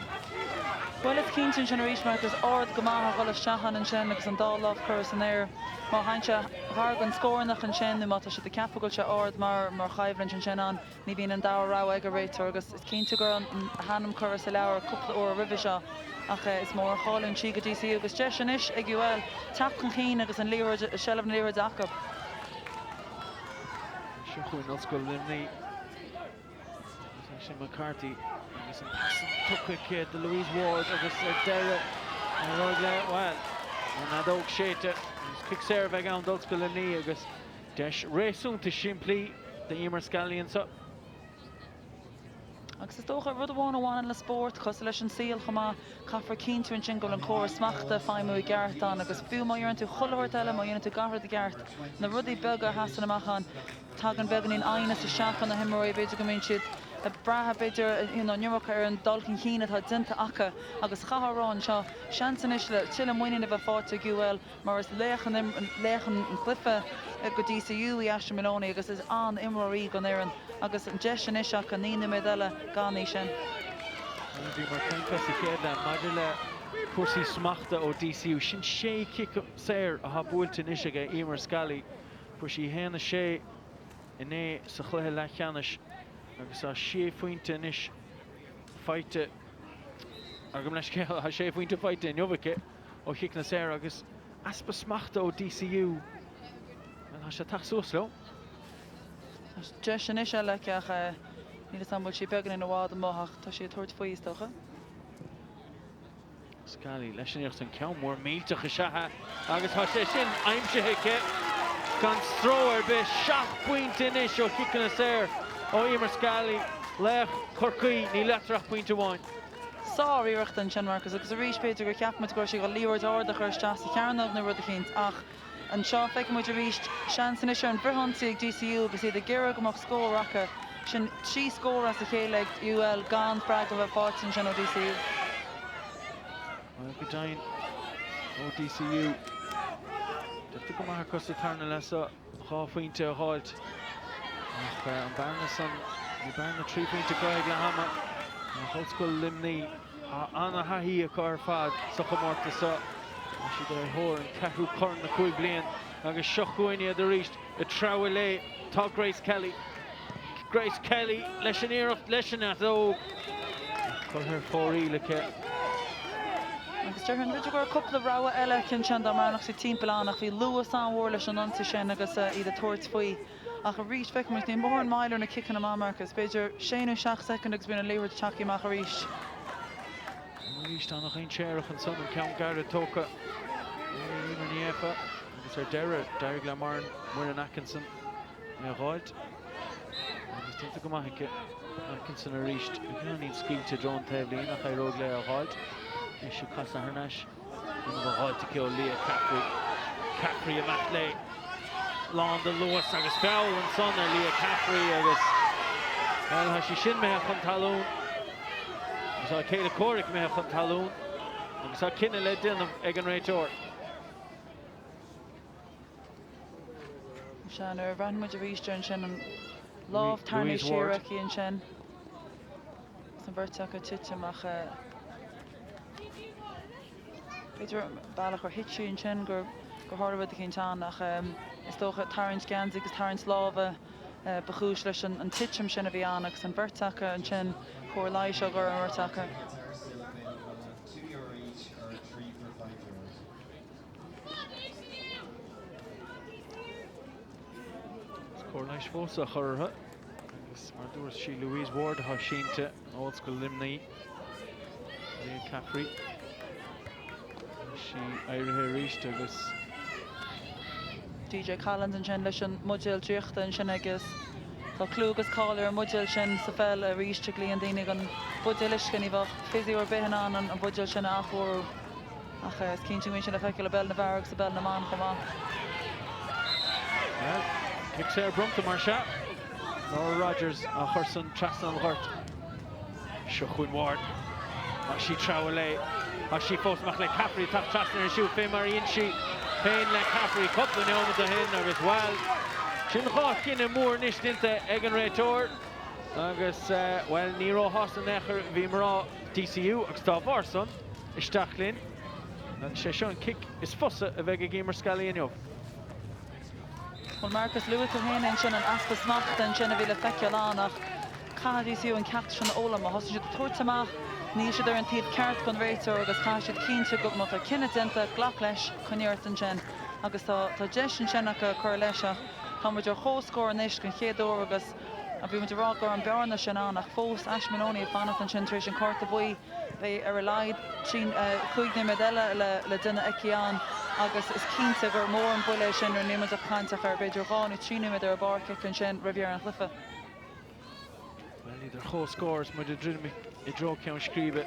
Bhuel, is cinnte ansin arís, mar is ard go maith a dhul isteach ann ansin agus an dá lámh curtha san aer. Má théann sé gar don scornach ansin nó má tá siad ag ceapadh go bhfuil sé ard mar mar choimhlint ansin ann, ní bhíonn an dara rogha ag an réiteoir agus is cinnte go raibh a hainm curtha sa leabhar cúpla uair roimhe seo ach is mór an chailliúint í go DCU agus deis anois ag UL teacht chun cinn agus an liathróid, seilbh na liathróide acu. Seo chugainn Ollscoil Luimnigh agus Aisling McCarthy agus an pas san tugtha aici do Louise Ward agus ar deireadh ar aghaidh le, bhuel, an fheadóg séidte agus cic saor a bheidh ann d'Ollscoil Luimnigh agus Deis réasúnta simplí d'Emer Scally anseo. Agus is dócha, rud amháin a bhaineann le spórt, cosúil leis an saol chomh maith, caithfear cinntiú ansin go bhfuil an córas smachta ag feidhmiú i gceart ann agus fiú má dhéanann tú chuile shórt eile, má dhéanann tú gach rud i gceart, na rudaí beaga a sheasann amach ann, tagann beagáinín aighneas isteach ó na himreoirí, b'fhéidir go mbíonn siad ag brath, b'fhéidir, an iomarca ar an dul chun cinn atá déanta acu agus chaithfeá a rá anseo, seans anois le tuilleadh muinín a bheith faighte ag UL, mar is laoch an chluiche go DCU í Aisling Moloney agus is an-imreoir í don fhoireann agus an deis anois acu 9 nóiméad eile gan í sin. Bhíomar ag caint sa chéad leath maidir le cúrsaí smachta ó DCU. Sin sé chic saor atá buailte anois aige Emer Scally. Fuair sí 1-6 inné sa chluiche leathcheannais agus tá sé phointe anois faighte, gabh mo leithscéal, tá sé phointe faighte inniu aici. ó chiceanna saora agus easpa smachta ó DCU, bhuel, tá sé ag teacht suas leo. Tá deis anois eile aici ach níl 'fhios a'm bhfuil sí beagáinín i bhfad amuigh ach tá sí ag tabhairt faoi is dócha. Scally leis an iarracht, an ceann mór millteach is ea é agus tá sé sin aimsithe aici. gan stró ar bith. 7 bpointe anois ó chiceanna saor ó Emer Scally, laoch Chorcaí. Níl eatarthu ach pointe amháin. Sár-iarracht ansin, Marcus, agus arís b'fhéidir gur cheap muid go raibh sí ag dul liathróid ard a chur isteach sa chearnóg nó rud eicínt ach anseo feicfidh muid arís seans anois ar an bhfrithionsaí ag DCU agus iad ag iarraidh go mbeadh scór acu. Sin 3 scór as a chéile ag UL gan freagra a bheith faighte ansin ó DCU. Bhuel, go deimhin ó DCU, déanta go maith acu sa tarna leath seo 2 phointe a dh'fháilt ach an bearna san, bhí bearna 3 phointe acu ag leath ama ach Ollscoil Luimnigh, tá ana-thaithí acu ar fad sa chomórtas seo. Tá siad ar thóir an ceathrú corn le 5 bliain agus seo chugainn iad arís ag treabhadh léi. Tá Grace Kelly. Grace Kelly leis an iarracht leis an fheadóg curtha ar fóraoil aici. Agus déarfainn b'fhéidir go raibh cúpla rogha eile aici ansin dá mbreathnódh sí timpeall ann ach bhí luas an-mhór leis an ionsaí sin agus iad ag tabhairt faoi. Ach arís feicfidh muid, níl mórán moill ar na ciceanna amach, Marcus. B'fhéidir sé nó seacht soicind agus bíonn an liathróid tagtha amach arís. Arís an-dhainséarach ansan an ceann gairid tógtha ag Eimear Ní Eafa agus ar deireadh d'éirigh le Muireann Atkinson é a dh'fháilt agus déanta go maith aici. Atkinson arís beagáinín scaoilte i dtreo an taobhlíne ach éireoidh léi é a dh'fháilt. Anois ag casadh thar n-ais. Déanamh a dh'fháilt aici ó Leah Caffrey. Caffrey amach léi. Lán de luas agus feall ansan ar Leah Caffrey agus, bhuel, tá sí sin imithe chun talún. Agus tá a céile comhraic imithe chun talún agus tá cinneadh le déanamh ag an réiteoir. Sea, nuair a bhreathnaigh muid arís air ansin, an lámh tarraingthe siar aici ansin. Agus an bheirt acu ag titim ach b'fhéidir an bealach ar thit sí ansin gur tharla rud eicínt ann ach is dócha tarraingt geansaí agus tarraingt láimhe ba chúis leis an titim sin a bhí ann agus an bheirt acu ansin, cóir leighis á gcur ar an mbeirt acu. Is cóir leighis fós á chur orthu agus mar a dúirt sí Louise Ward atá sínte in Ollscoil Luimnigh, Leah Caffrey. Tá sí éirithe arís agus. DJ Collins ansin leis an mbuidéal draíochta ansin agus tá clú agus cáil ar an mbuidéal sin sa pheil arís a ghlaonn daoine an buidéal uisce ní bheadh physio ar bith in ann an buidéal sin a athchóiriú. Ach is cinnte go mbíonn sé le feiceáil i bpeil na bhfear agus i bpeil na mban chomh maith. Bhuel, cic saor bronnta mar sea. Laura Rogers á chur san trasna an ghoirt. Seo chugainn Ward. Tá sí ag treabhadh léi. Tá sí fós amach le Caffrey ag teacht trasna ar siúl fé mar a dhein sí féin le Caffrey cúpla neomat ó shin agus bhuel, sin dhá chinneadh mór anois déanta ag an réiteoir agus bhuel, ní róshásta in aon chor a bhí mná DCU agus dá bharr san, Isteach linn. Agus sé seo an cic is fusa a bheidh ag Emer Scally inniu. Bhuel Marcus, luaigh tú féin ansin an easpa smachta ansin a bhí le feiceáil ann ach caithfidh DCU an ceacht sin a fhoghlaim. Má thosaíonn siad ag tabhairt amach, níl siad ar an taobh ceart den réiteoir agus caithfidh siad cinntiú go má tá cinneadh déanta, glac leis, coinnigh ort ansin. Agus tá tá deis ansin acu cur leis ach tá muid ar comhscór anois den chéad uair agus bhí muid ag rá go raibh an bearna sin ann ach fós Aisling Moloney ag fanacht ansin tar éis an cárta buí. Beidh ar a laghad 5 nóiméad eile le déanamh aici ann agus is cinnte gur mór an buille é sin nuair níl muid ach ag caint ach ar b'fhéidir 2 nó 3 nóiméad ar an bpáirc aici ansin roimh dheireadh an chluiche. Bhuel, iad ar comhscór is muid ag druidim i dtreo ceann scríbe.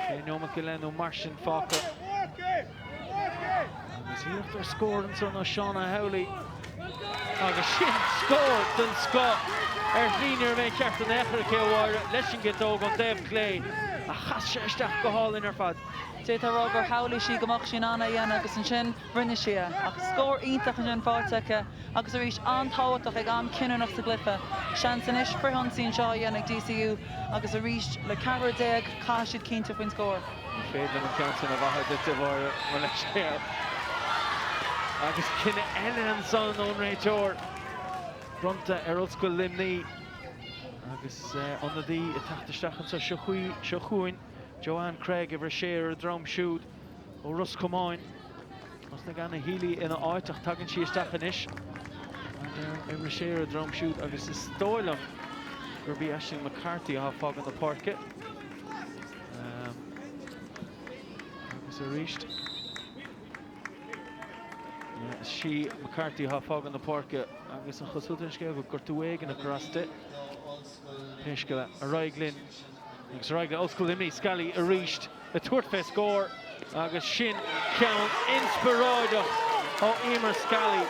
Sé neomat go leith nó mar sin fágtha. Agus iarracht ar scór ansan ó Shauna Howley. Agus sin scór den scoth ar shlí ní raibh aon cheart in aon chor aici a Mháire leis an gciotóg ón dtaobh clé ach chas sé isteach go hálainn ar fad. D'fhéadfá a rá gur shamhlaigh sí go mbeadh sí in ann é a dhéanamh agus ansin rinne sí é. Ach scór iontach ansin faighte aici agus arís an-tábhachtach ag am cinniúnach sa gcluiche. Seans anois frithionsaí anseo a dhéanamh ag DCU agus arís le ceathrar déag caithfidh siad cinntiú faoin scór. Ní féidir liom an ceann sin a mhaitheamh duit, a Mháire, mo leithscéal. Agus cinneadh eile ansan ón réiteoir, bronnta ar Ollscoil Luimnigh agus ionadaí ag teacht isteach anseo. Seo chugainn Joanne Craig, uimhir a sé ar a droim siúd ó Ros Comáin. Thosnaigh Anna Healy ina áit ach tagann sí isteach anois. Uimhir a sé ar a droim siúd agus is dóigh liom gurb í Aisling McCarthy atá ag fágáil na páirce. Agus arís. Sí McCarthy atá ag fágáil na páirce agus an chosúlacht ar an scéal go bhfuil gortú éigin ag cur as di. Pé scéal é, ar aghaidh linn agus ar aghaidh le Ollscoil Luimnigh, Scally arís ag tabhairt fé scór agus sin ceann inspioráideach ó Emer Scally.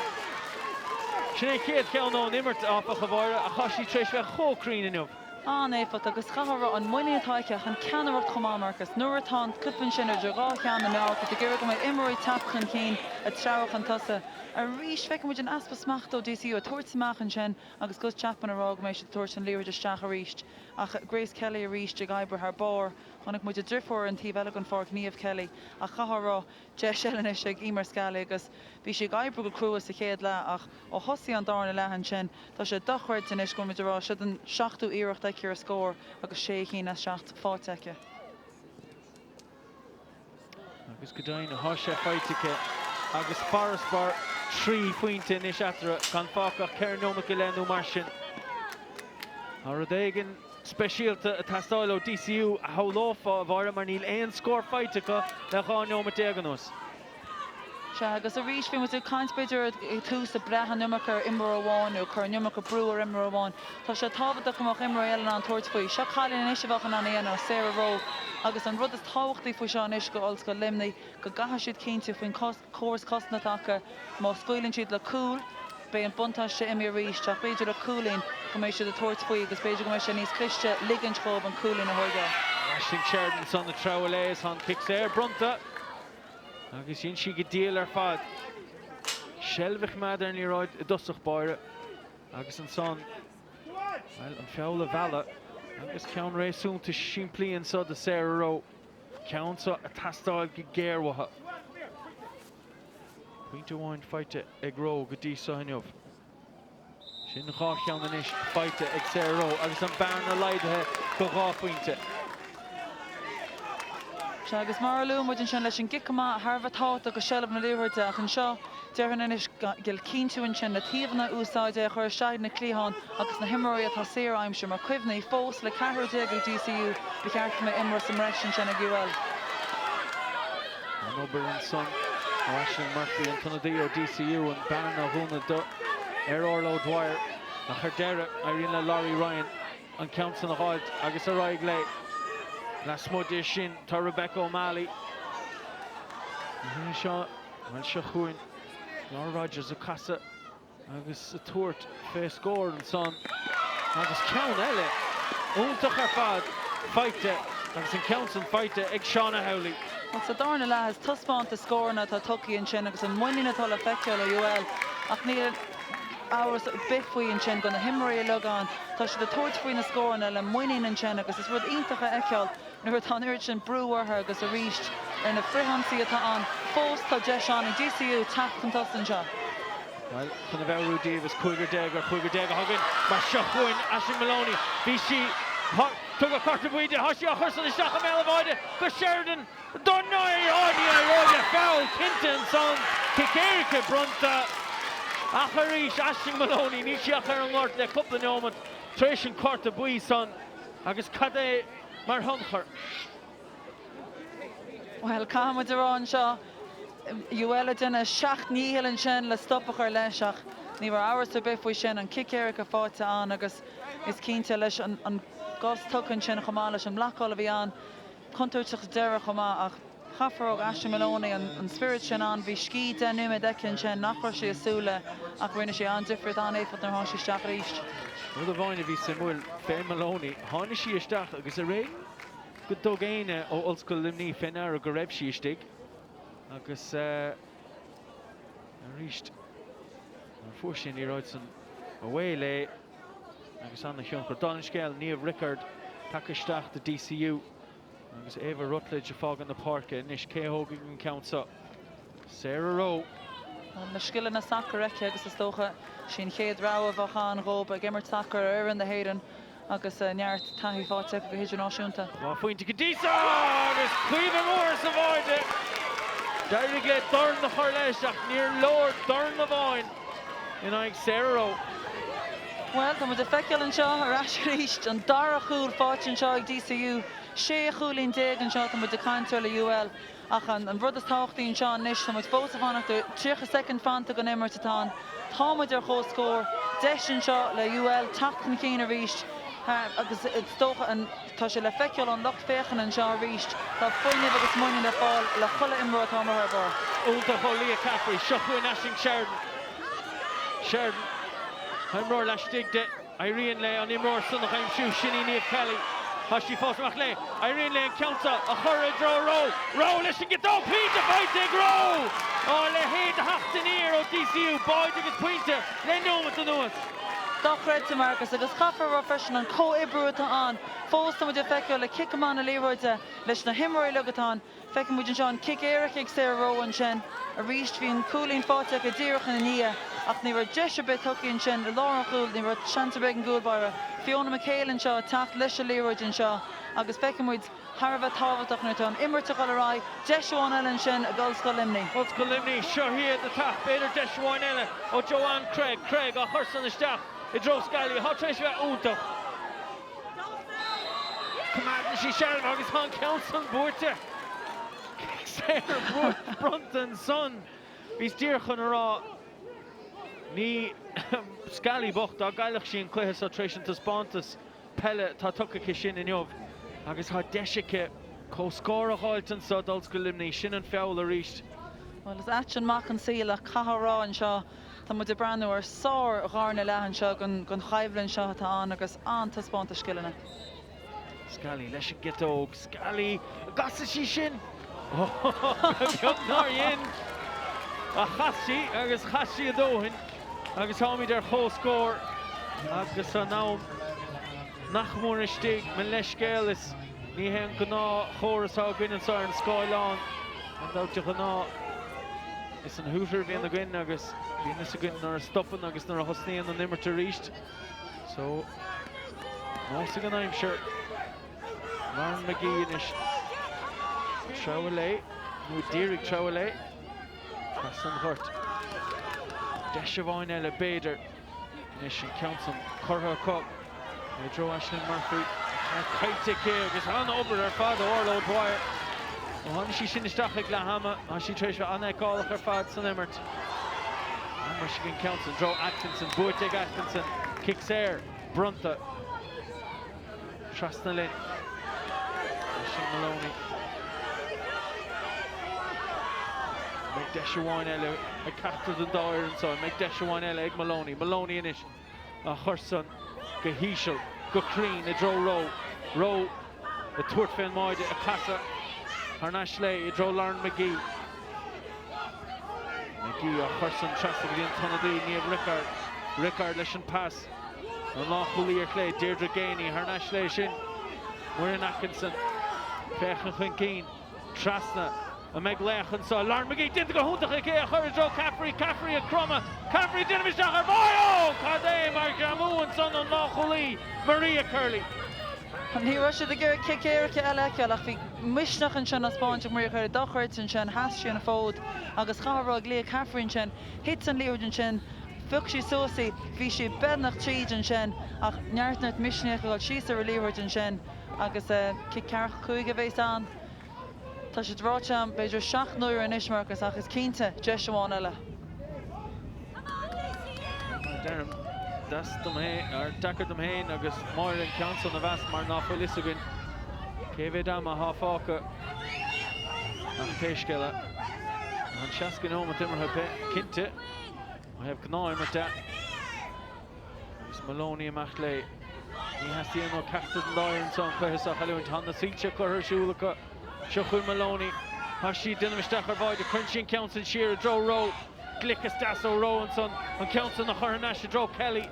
Sin é an chéad cheann ón imirt, áfach, a Mháire, ach tá sí tar éis bheith chomh cruinn inniu. An-éifeacht agus caithfidh a rá an muinín atá aici ach an ceannaireacht chomh maith, Marcus. Nuair atá an cluiche ansin idir dhá cheann na meá, tá tú ag iarraidh go mbeidh imreoirí teacht chun cinn ag treabhadh chun tosaigh. Arís, feiceann muid an easpa smachta ó DCU ag tabhairt amach ansin agus Gus Chapman ag rá go mbeidh siad ag tabhairt an liathróid isteach arís. Ach Grace Kelly arís ag oibriú thar barr. Chonaic muid a driofúr ar an taobh eile den pháirc, Niamh Kelly. Ach caithfidh a rá, deis eile anois ag Emer Scally agus bhí sí ag oibriú go crua sa chéad leath ach ó thosaigh an darna leath ansin tá sé dochreidte anois go bhfuil muid ag rá siod an seachtú iarracht aici ar scór agus sé chinn as seacht faighte aici. Agus go deimhin tá sé faighte aici agus farasbarr 3 phointe anois eatarthu gan fágtha ach 4 nóiméad go leith nó mar sin. Tá rud éigin speisialta ag teastáil ó DCU a shamhlófá, a Mháire, mar níl aon scór faighte acu le 12 nóiméad anuas. Sea, agus arís, bhí muid ag caint, b'fhéidir, ag tús ag brath an iomarca ar imreoir amháin nó ag cur an iomarca brú ar imreoir amháin. Tá sé tábhachtach go mbeadh imreoirí eile in ann tabhairt faoi. Seo cailín anois a bheadh in ann é a dhéanamh, Sarah Rowe. Agus an rud is tábhachtaí faoi seo anois go Ollscoil Luimnigh, go gcaithfidh siad cinntiú faoin córas cosanta atá acu, má scaoileann siad le cúl, beidh an buntáiste imithe arís, ach b'fhéidir le cúilín go mbeidh siad ag tabhairt faoi agus b'fhéidir go mbeidh sé níos cliste ligint dhóibh an cúilín a thóigeáil. Aisling Sheridan ansan ag treabhadh léi is tá an cic saor bronnta agus dhein sí go diail ar fad. Seilbh a choimeád ar an liathróid i dtosach báire agus ansan, bhuel, an feall a mhealladh agus ceann réasúnta simplí anso do Sarah Rowe. Ceann seo ag teastáil go géar uathu. Pointe amháin faighte ag Rowe go dtí seo inniu. Sin dhá cheann anois faighte ag Sarah Rowe agus an bearna laghdaithe go dhá phointe. Sea, agus mar a luaigh muid ansin leis an gcic amach thar a bheith tábhachtach go seilbh na liathróide ach anseo déarfainn anois go bhfuil cinntiú ansin na taobhanna a úsáid é a chur isteach ag na cliatháin agus na himreoirí atá saor a aimsiú mar cuimhnigh fós le ceathrar déag ag DCU ba cheart go mbeadh imreoir sa mbreis ansin ag UL. An obair ansan ó Aisling Murphy, an t-ionadaí ó DCU, an bearna a dhúnadh do ar Orla O'Dwyer ach ar deireadh éiríonn le Laurie Ryan an ceann san a dh'fháilt agus ar aghaidh léi. Lasmuigh di sin tá Rebecca O'Malley. An seo, bhuel seo chugainn Laura Rogers ag casadh agus ag tabhairt fé scór ansan agus ceann eile iontach ar fad faighte agus an ceann san faighte ag Shauna Howley. Bhuel, sa darna leath, is taispeántas scóranna atá tugtha ansin agus an muinín atá le feiceáil ó UL ach níl amhras ar bith faoi ansin go na himreoirí uilig ann, tá siad ag tabhairt faoi na scóranna le muinín ansin agus is rud iontach a fheiceáil nuair atá an oiread sin brú orthu agus arís ar na frithionsaí atá ann fós tá deis ann ag DCU teacht chun tosaigh anseo. Bhuel, chun a mheabhrú daoibh, is cúigear déag ar chúigear déag a thagann mar seo chugainn Aisling Moloney. Bhí sí, tugadh cárta buí di, tá sí á chur san isteach i mbéal an bháide go Sheridan don liathróid, feall cinnte ansan, cic éirice bronnta ach arís Aisling Moloney, níl sí ach ar an ngort le cúpla neomat tar éis an cárta buí san agus cad é mar thionchar. Bhuel, caithfidh muid a rá anseo, UL ag déanamh a seacht ndícheall ansin le stop a chur leis ach ní raibh amhras ar bith faoi sin, an cic éirice faighte ann agus is cinnte leis an gcos tugtha ansin chomh maith leis an mblocáil a bhí ann, contúirteach sa deireadh chomh maith ach chaithfear ó Aisling Moloney an spiorad sin ann, bhí scíth 10 nóiméad aici ansin nach raibh sí ag súil le ach rinne sí an-difríocht, an-éifeacht nuair a tháinig sí isteach arís. Rud amháin a bhí suimiúil fé Moloney, tháinig sí isteach agus ar éigean go dtug éinne ó Ollscoil Luimnigh fé ndeara go raibh sí istigh agus arís nuair a fuair sí an liathróid san away léi agus an-thionchar. Dála an scéil, Niamh Rickard tagtha isteach do DCU agus Ava Rutledge ag fágáil na páirce anois. Cé a thógfaidh an ceann seo? Sarah Rowe. Na scileanna sacair aici agus is dócha sí an chéad rogha a bheadh ann dhóibh ag imirt sacair ar fhoireann na hÉireann agus neart taithí faighte aici go hidirnáisiúnta. Dhá phointe go dtí seo agus Caoimhe Moore sa bháide. D'éirigh léi dorn a chur leis ach níor leor dorn amháin in aghaidh Sarah Rowe. Bhuel, tá muid ag feiceáil anseo ar ais arís an dara chúl faighte anseo ag DCU. 16 chúilín anseo tá muid ag caint ar le UL ach an rud is tábhachtaí anseo anois, tá muid fós ag fanacht ar 30 soicind fanta den imirt atá ann. Tá muid ar comhscór. Deis anseo le UL teacht chun cinn arís agus is dócha an tá sé le feiceáil ón lucht féachana anseo arís. Tá fuinneamh agus muinín le fáil le chuile imreoir atá amuigh ar an bpáirc. Iontach ó Leah Caffrey. Seo chugainn Aisling Sheridan. Sheridan, imreoir laistigh di. Éiríonn léi an imreoir san a aimsiú, sin í Niamh Kelly. Tá sí fós amach léi. Éiríonn léi an ceann seo a chur i dtreo Rowe. Rowe leis an gciotóg! Pointe faighte ag Rowe! Á, a leithéid de theacht aniar ó DCU, báide agus pointe le nóimeat anuas. Dochreidte, Marcus, agus caithfear a rá freisin an comhoibriú atá ann. Fós tá muid ag feiceáil le cic amach na liathróide leis na himreoirí uilig atá ann. Feiceann muid anseo an cic éirice ag Sarah Rowe ansin. Arís, bhí an cúilín faighte aici díreach ina ndiaidh ach ní raibh deis ar bith tugtha ansin i lár an chúil, ní raibh seans ar bith ag an gcúlbáire. Fiona McHale anseo ag teacht leis an liathróid anseo agus feiceann muid thar a bheith tábhachtach nuair atá an imirt ag dul ar aghaidh. Deis amháin eile ansin ag Ollscoil Luimnigh. Ollscoil Luimnigh, seo iad ag teacht, b'fhéidir deis amháin eile ó Joanne Craig. Craig á chur san isteach i dtreo Scally, atá tar éis a bheith iontach. Coimeádann sí seilbh agus tá an ceann san buaite. Cic saor bronnta ansan. Bhíos díreach chun a rá, ní Scally bocht dá gcaillfeadh sí an cluiche seo tar éis an taispeántas peile atá tugtha aici sin inniu agus tá deis aici comhscór a dh'fháilt anso d'Ollscoil Luimnigh. Sin an feall arís. Bhuel, is ait an mac an saol ach caithfear a rá anseo Tá muid ag breathnú ar sár dharna leath anseo den choimhlint seo atá ann agus an-taispeántas scileanna. Scally leis an gciotóg. Scally, an gcasfaidh sí sin? Beag nár dhein. Ach chas sí agus chas sí a dóthain agus táimid ar comhscór agus an am nach mór istigh. Mo leithscéal, is ní hé an gnáthchóras atá againn anseo ar an scáileán. Gan dabht de ghnáth. Is an hooter a bhíonn againn agus bíonn fhios againn nuair a stopann agus nuair a thosnaíonn an imirt arís. So, nós ag an aimsir. Lauren McGee anois. Treabhadh léi, nó d'iarraidh treabhadh léi. Trasna an ghoirt. Deis amháin eile, b'fhéidir. Anois an ceann san curtha acu i dtreo Aisling Murphy. Tá caillte aici agus an-obair ar fad ó Orla O'Dwyer. Ó tháinig sí sin isteach ag leath ama, tá sí tar éis bheith an-fheiceálach ar fad san imirt. Aimsigh an ceann san i dtreo Atkinson, buaite ag Atkinson. Cic saor bronnta trasna linn. Aisling Moloney. Beidh deis amháin eile ag ceachtar den dá fhoireann seo. Beidh deis amháin eile ag Moloney. Moloney anois á chur san go híseal, go cruinn i dtreo Rowe. Rowe ag tabhairt fén mbáide, ag casadh thar n-ais léi i dtreo Lauren McGee. McGee á chur san trasna go dtí an t-ionadaí, Niamh Rickard. Rickard leis an pas. An lánchúlaí ar chlé, Deirdre Geaney, thar n-ais léi sin. Muireann Atkinson, féachann chun cinn, trasna. An mbeidh laoch anseo? Lauren McGee, déanta go hiontach aici é a chur i dtreo Caffrey, Caffrey ag cromadh, Caffrey ag déanamh isteach ar bháide! Cad é mar ghreamú ansan ón lánchúlaí, Maria Curley. Ní raibh siad ag iarraidh cic éirice eile a fheiceáil ach bhí misneach ansin á 'spáint ag Maria Curley. Dochreidte ansin, sheas sí an fód agus chaithfear a rá ag Leah Caffrey ansin, thit an liathróid ansin, Phioc sí suas í, bhí sí beagnach tríd ansin ach neart neart misnigh ag dul síos ar an liathróid ansin agus cic ceathracha 5 a bhéas ann. Tá siad ráite agam b'fhéidir 7 n-uaire anois, Marcus, ach is cinnte deis amháin eile. Mar a deirim, deas dom féin, or deacair dom féin agus Máire an ceann san a mheas mar ná fuil fhios againn cé mhéad ama athá fágtha ach pé scéal é, tá an 60 nóimeat imeartha cinnte. Ó thaobh gnáthimirt de, agus Moloney amach léi, ní theastaíonn ó ceachtar den dá fhoireann seo an cluiche seo a chailliúint. Tá na soilse curtha ar siúl acu. Seo chugainn Moloney. Tá sí ag déanamh isteach ar bháide. Cuireann sí an ceann san siar i dtreo Rowe. Gliceas deas ó Rowe ansan. An ceann san a chur thar n-ais i dtreo Kelly.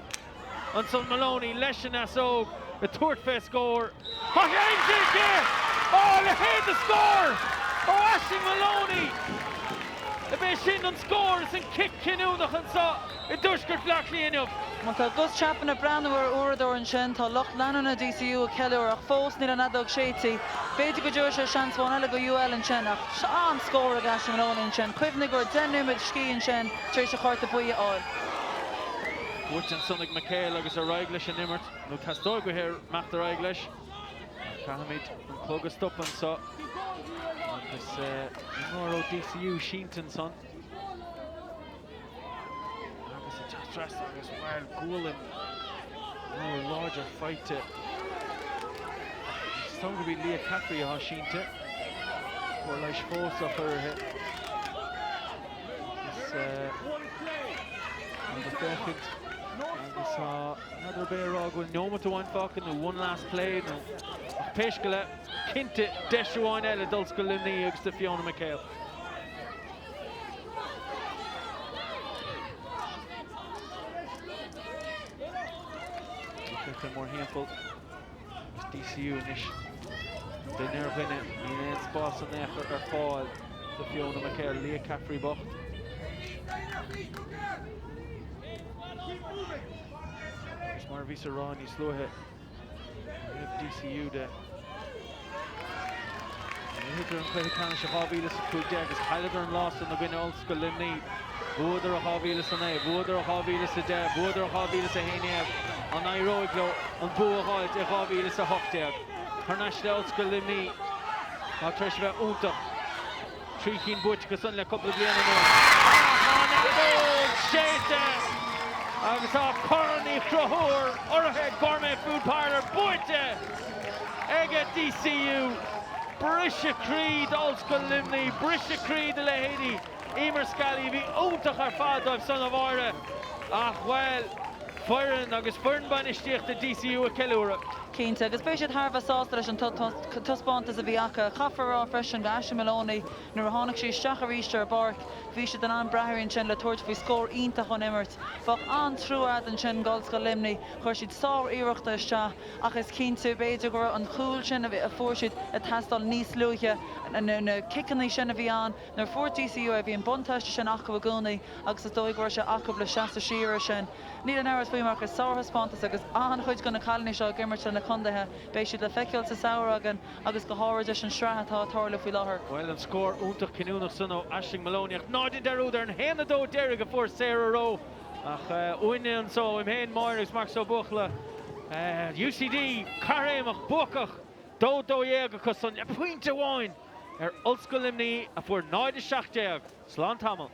Ansan Moloney leis an fheasóg ag tabhairt fé scór. Tá sé aimsithe aici! Á, a leithéid de scór ó Aisling Moloney! Ab é sin an scór is an cic cinniúnach anseo i dtuaisceart Bhaile Átha Cliath inniu? Bhuel, tá Gus Chapman ag breathnú ar a uaireadóir ansin, tá lucht leanúna DCU ag ceiliúradh ach fós níl an fheadóg séidte. B'fhéidir go dtabharfaidh sé seans amháin eile go UL ansin ach an-scór ag Aisling Moloney ansin. Cuimhnigh go raibh 10 nóiméad scíth ansin tar éis a chárta buí a fháil. Buaite ansan ag McHale agus ar aghaidh leis an imirt, nó teastóidh uaithi imeacht ar aghaidh leis. Caithfimid an clog a stopadh anseo agus imreoir ó DCU sínte ansan. Agus ag teacht trasna agus, bhuel, gualainn mór láidir faighte. Is dóigh gurb í Leah Caffrey atá sínte. Cóir leighis fós á chur uirthi. Agus ag féachaint agus tá n'fheadar ab é a rá go bhfuil neomat amháin fágtha nó one last play nó ach pé scéal é, cinnte deis amháin eile d'Ollscoil Luimnigh agus do Fiona McHale. Féachaint mórthimpeall agus DCU anois duine ar dhuine, níl aon spás in aon chor ar fáil do Fiona McHale, Leah Caffrey bocht. Agus mar a bhíos a rá níos luaithe, Roimh DCU de. Bhuadar an cluiche ceannais i 2015 agus chailleadar an lá san i gcoinne Ollscoil Luimnigh. Bhuadar i 2009, bhuadar i 2010, bhuadar i 2011. An éireoidh leo an bua a dh'fháilt i 2018? Thar n-ais le Ollscoil Luimnigh, atá tar éis a bheith iontach. 3 chinn buaite acu san le cúpla bliain anuas. Ach an fheadóg séidte agus tá Corn Uí Chonchúir urraithe ag Gourmet Food Parlour buaite ag DCU. Briseadh croí d'Ollscoil Luimnigh, briseadh croí do leithéidí Emer Scally, a bhí iontach ar fad dóibh san, a Mháire. Ach, bhuel, foireann agus foireann bainistíochta DCU ag ceiliúradh. Cinnte, agus beidh siad thar a bheith sásta leis an taispeántas a bhí acu. Caithfear a rá freisin go Aisling Moloney, nuair a tháinig sí isteach arís ar an bpáirc, bhí siad in ann brath uirthi ansin le tabhairt faoi scór iontach ón imirt. Bheadh an-trua a'd ansin d'Ollscoil Luimnigh, chuir siad sár-iarracht isteach ach is cinnte, b'fhéidir go raibh an cúl sin a fuair siad ag teastáil níos luaithe, na ciceanna sin a bhí ann. Nuair a fuair DCU é, bhí an buntáiste sin acu i gcónaí agus is dóigh go raibh sé acu le seasamh siar air sin. Níl aon amhras faoi ach is sárthaispeántas agus an-chuid de na cailíní seo ag imirt le na contaetha. Beidh siad le feiceáil sa samhradh againn agus go háirid leis an sraith atá ag tarlú faoi láthair. Bhuel, an scór iontach cinniúnach san ó Aisling Moloney ach ná déan dearúd ar an 1-2 deiridh a fuair Sarah Rowe. Ach uainne anso, uaim féin, Máire agus Marcus Ó Buachalla, UCD caithréimeach, buacach, 2-12 acu san le pointe amháin ar Ollscoil Luimnigh a fuair 0-17. Slán tamall.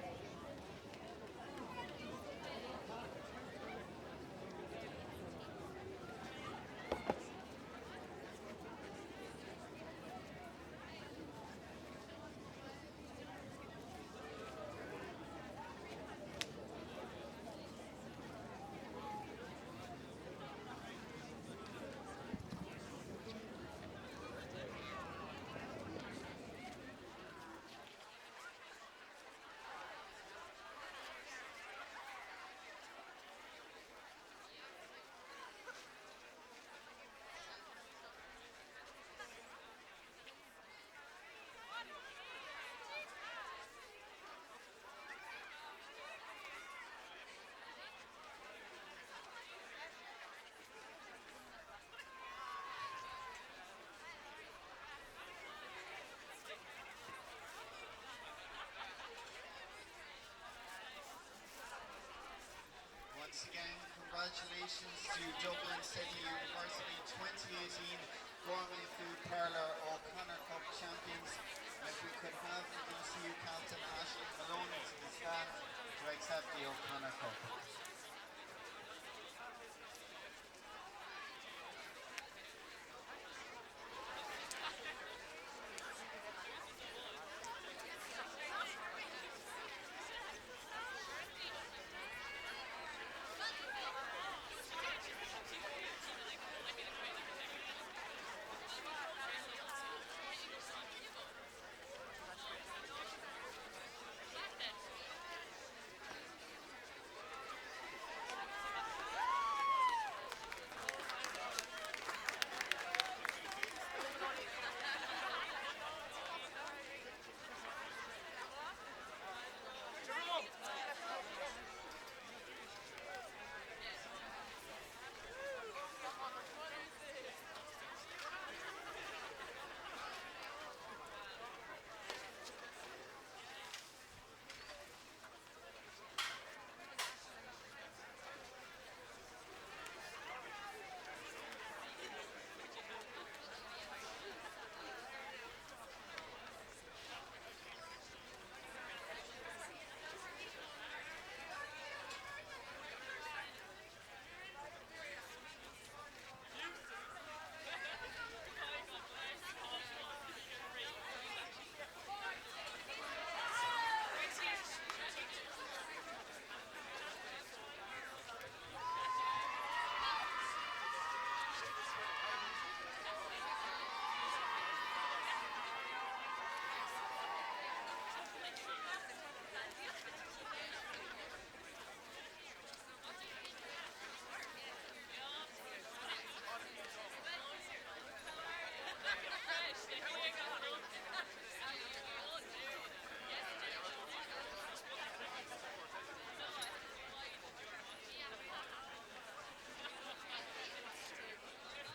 Once again, congratulations to Dublin City University 2018 Gourmet Food Parlour O'Connor Cup champions. And if we could have the DCU captain Aisling Moloney to the stand to accept the O'Connor Cup.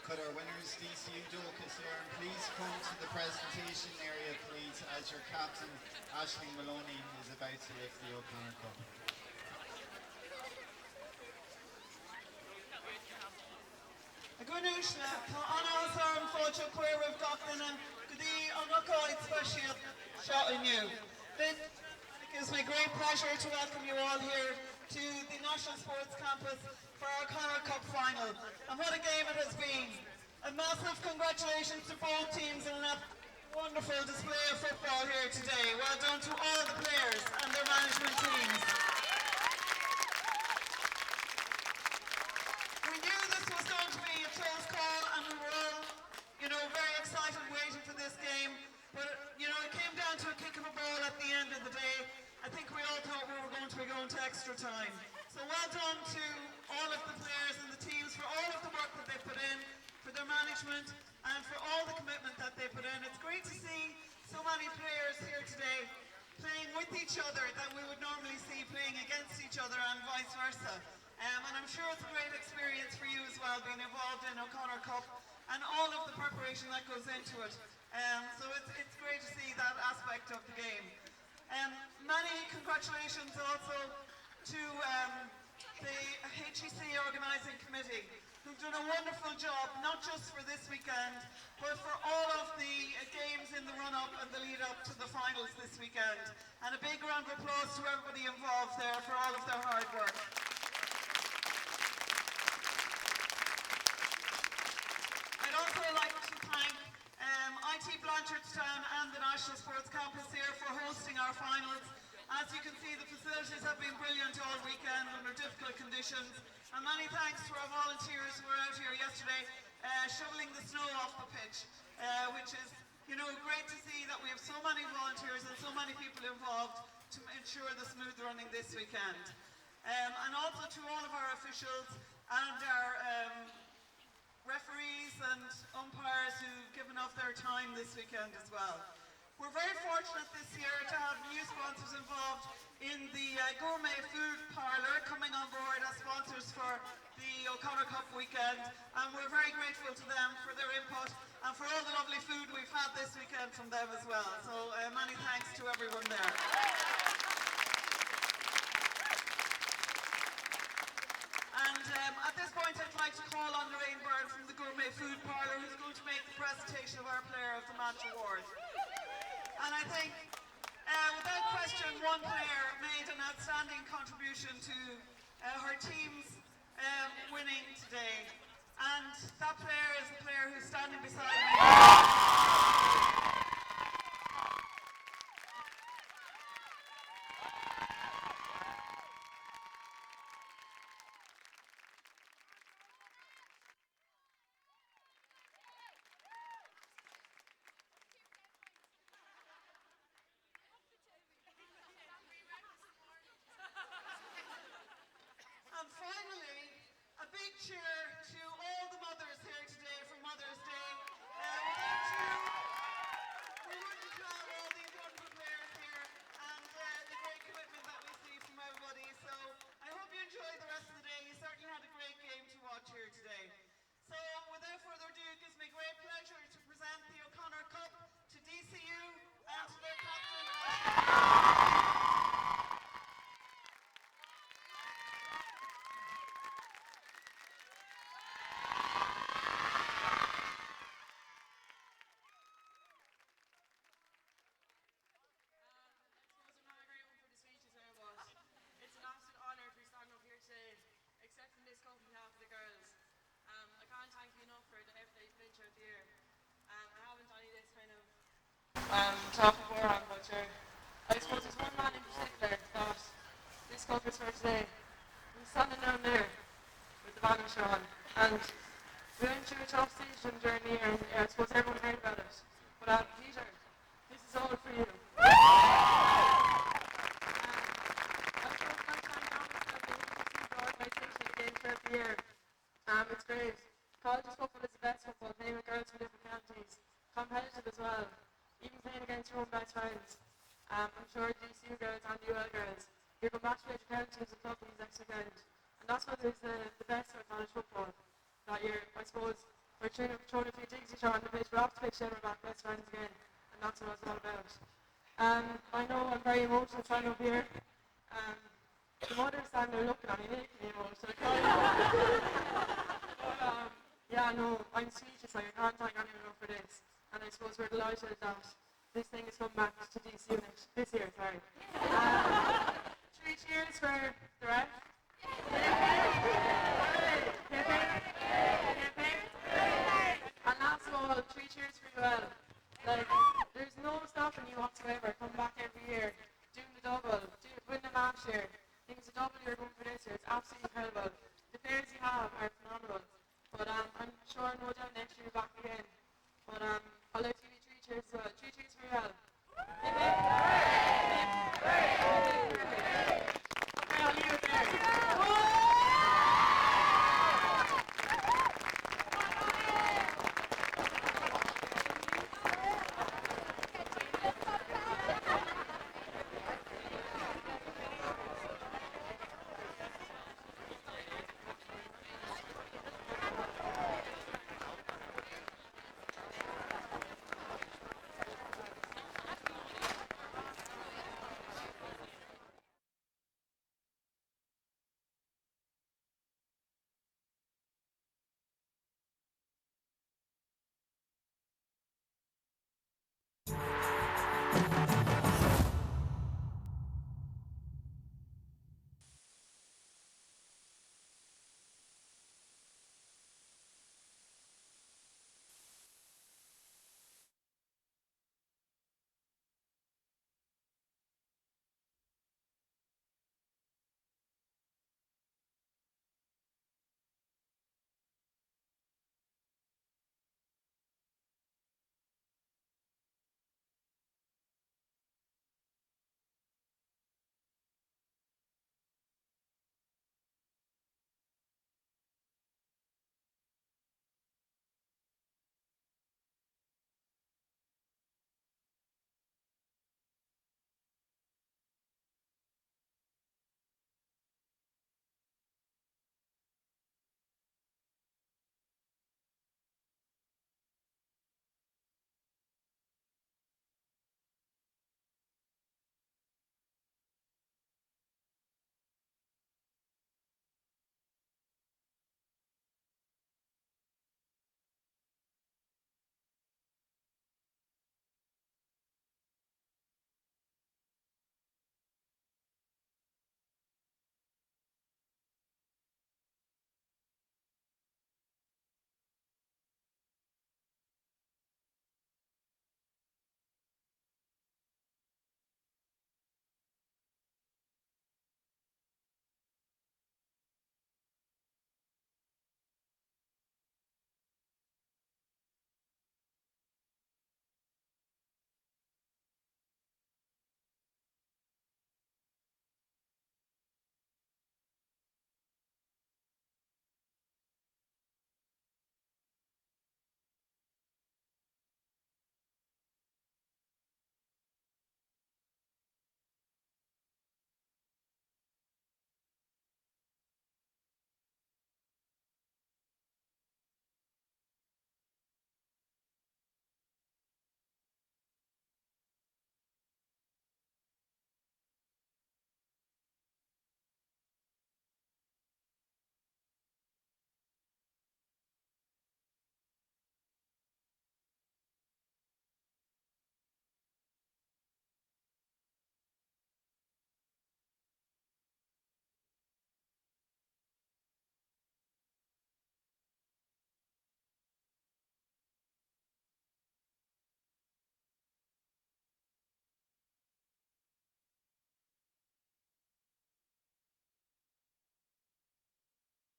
Could our winners, DCU Dóchas Éireann, please come to the presentation area, please, as your captain, Aisling Maloney, is about to lift the O'Connor Cup. A dhaoine uaisle, tá an-áthas orm fáilte a chur roimh gach duine go dtí an ócáid speisialta seo inniu. It gives me great pleasure to welcome you all here to the National Sports Campus for our O'Connor Cup final. And what a game it has been. A massive congratulations to both teams in an wonderful display of football here today. Well done to all the players and their management teams. We knew this was going to be a close call and we were all, you know, very excited waiting for this game. But, you know, it came down to a kick of a ball at the end of the day. I think we all thought we were going to be going to extra time. So well done to all of the players and the teams for all of the work that they put in, for their management and for all the commitment that they put in. It's great to see so many players here today playing with each other that we would normally see playing against each other and vice versa. Um, and I'm sure it's a great experience for you as well, being involved in O'Connor Cup and all of the preparation that goes into it. Um, so it's, it's great to see that aspect of the game. Um, many congratulations also to um, the HEC Organising Committee, who've done a wonderful job, not just for this weekend, but for all of the games in the run-up and the lead-up to the finals this weekend. And a big round of applause to everybody involved there for all of their hard work. I'd also like to thank um, IT Blanchardstown and the National Sports Campus here for hosting our finals. As you can see, the facilities have been brilliant all weekend under difficult conditions. And many thanks to our volunteers who were out here yesterday uh, shoveling the snow off the pitch, uh, which is, you know, great to see that we have so many volunteers and so many people involved to ensure the smooth running this weekend. Um, and also to all of our officials and our um, referees and umpires who've given up their time this weekend as well. We're very fortunate this year to have new sponsors involved in the uh, Gourmet Food Parlour coming on board as sponsors for the O'Connor Cup weekend and we're very grateful to them for their input and for all the lovely food we've had this weekend from them as well. So uh, many thanks to everyone there. And um, at this point I'd like to call on Lorraine Byrne from the Gourmet Food Parlour who's going to make the presentation of our Player of the Match award. And I think, uh, without question, one player made an outstanding contribution to uh, her team's um, winning today. And that player is the player who's standing beside me. And finally, a big cheer to all the mothers here today for Mother's Day. Uh, without you, we wouldn't have all these wonderful players here and uh, the great commitment that we see from everybody. So I hope you enjoy the rest of the day. You certainly had a great game to watch here today. So without further ado, it gives me great pleasure to present the O'Connor Cup to DCU and to their captain. It's an absolute honour to be standing up here today, accepting this cup on behalf of the girls. Um, I can't thank you enough for the effort that you put in throughout the year. Um, I haven't done any of this kind of um, talk beforehand, but sure. I suppose there's one man in particular that this cup is for today. He's standing down there with the banner on, and we went through a tough season during the year, and I suppose everyone heard about it. But um, Peter, this is all for you. Year. Um, it's great. College football is the best football, playing with girls from different counties. Competitive as well. Even playing against your own best friends. Um, I'm sure the DCU girls and the UL girls, you're going back to your counties and clubs next weekend. And that's what is the, the best about college football. That you're, I suppose, We're throwing a few digs each other on the pitch, but off the pitch then we're back best friends again, and that's what it's all about. Um, I know I'm very emotional standing up here. Um, the mothers stand there looking at me, making me emotional. but, um, yeah, no, I'm speechless. Like, I can't thank anyone enough for this. And I suppose we're delighted that this thing has come back to DC unit this year, sorry. Um, three cheers for the ref. And last of all, three cheers for Joel. Like, there's no stopping you whatsoever. Come back every year, doing the double, do, win the last year. I think it's a double you're going for this year. It's absolutely incredible. The players you have are phenomenal. But um, I'm sure no doubt next year you're back again. But um, I'll let you three cheers as well. Three cheers for Joel.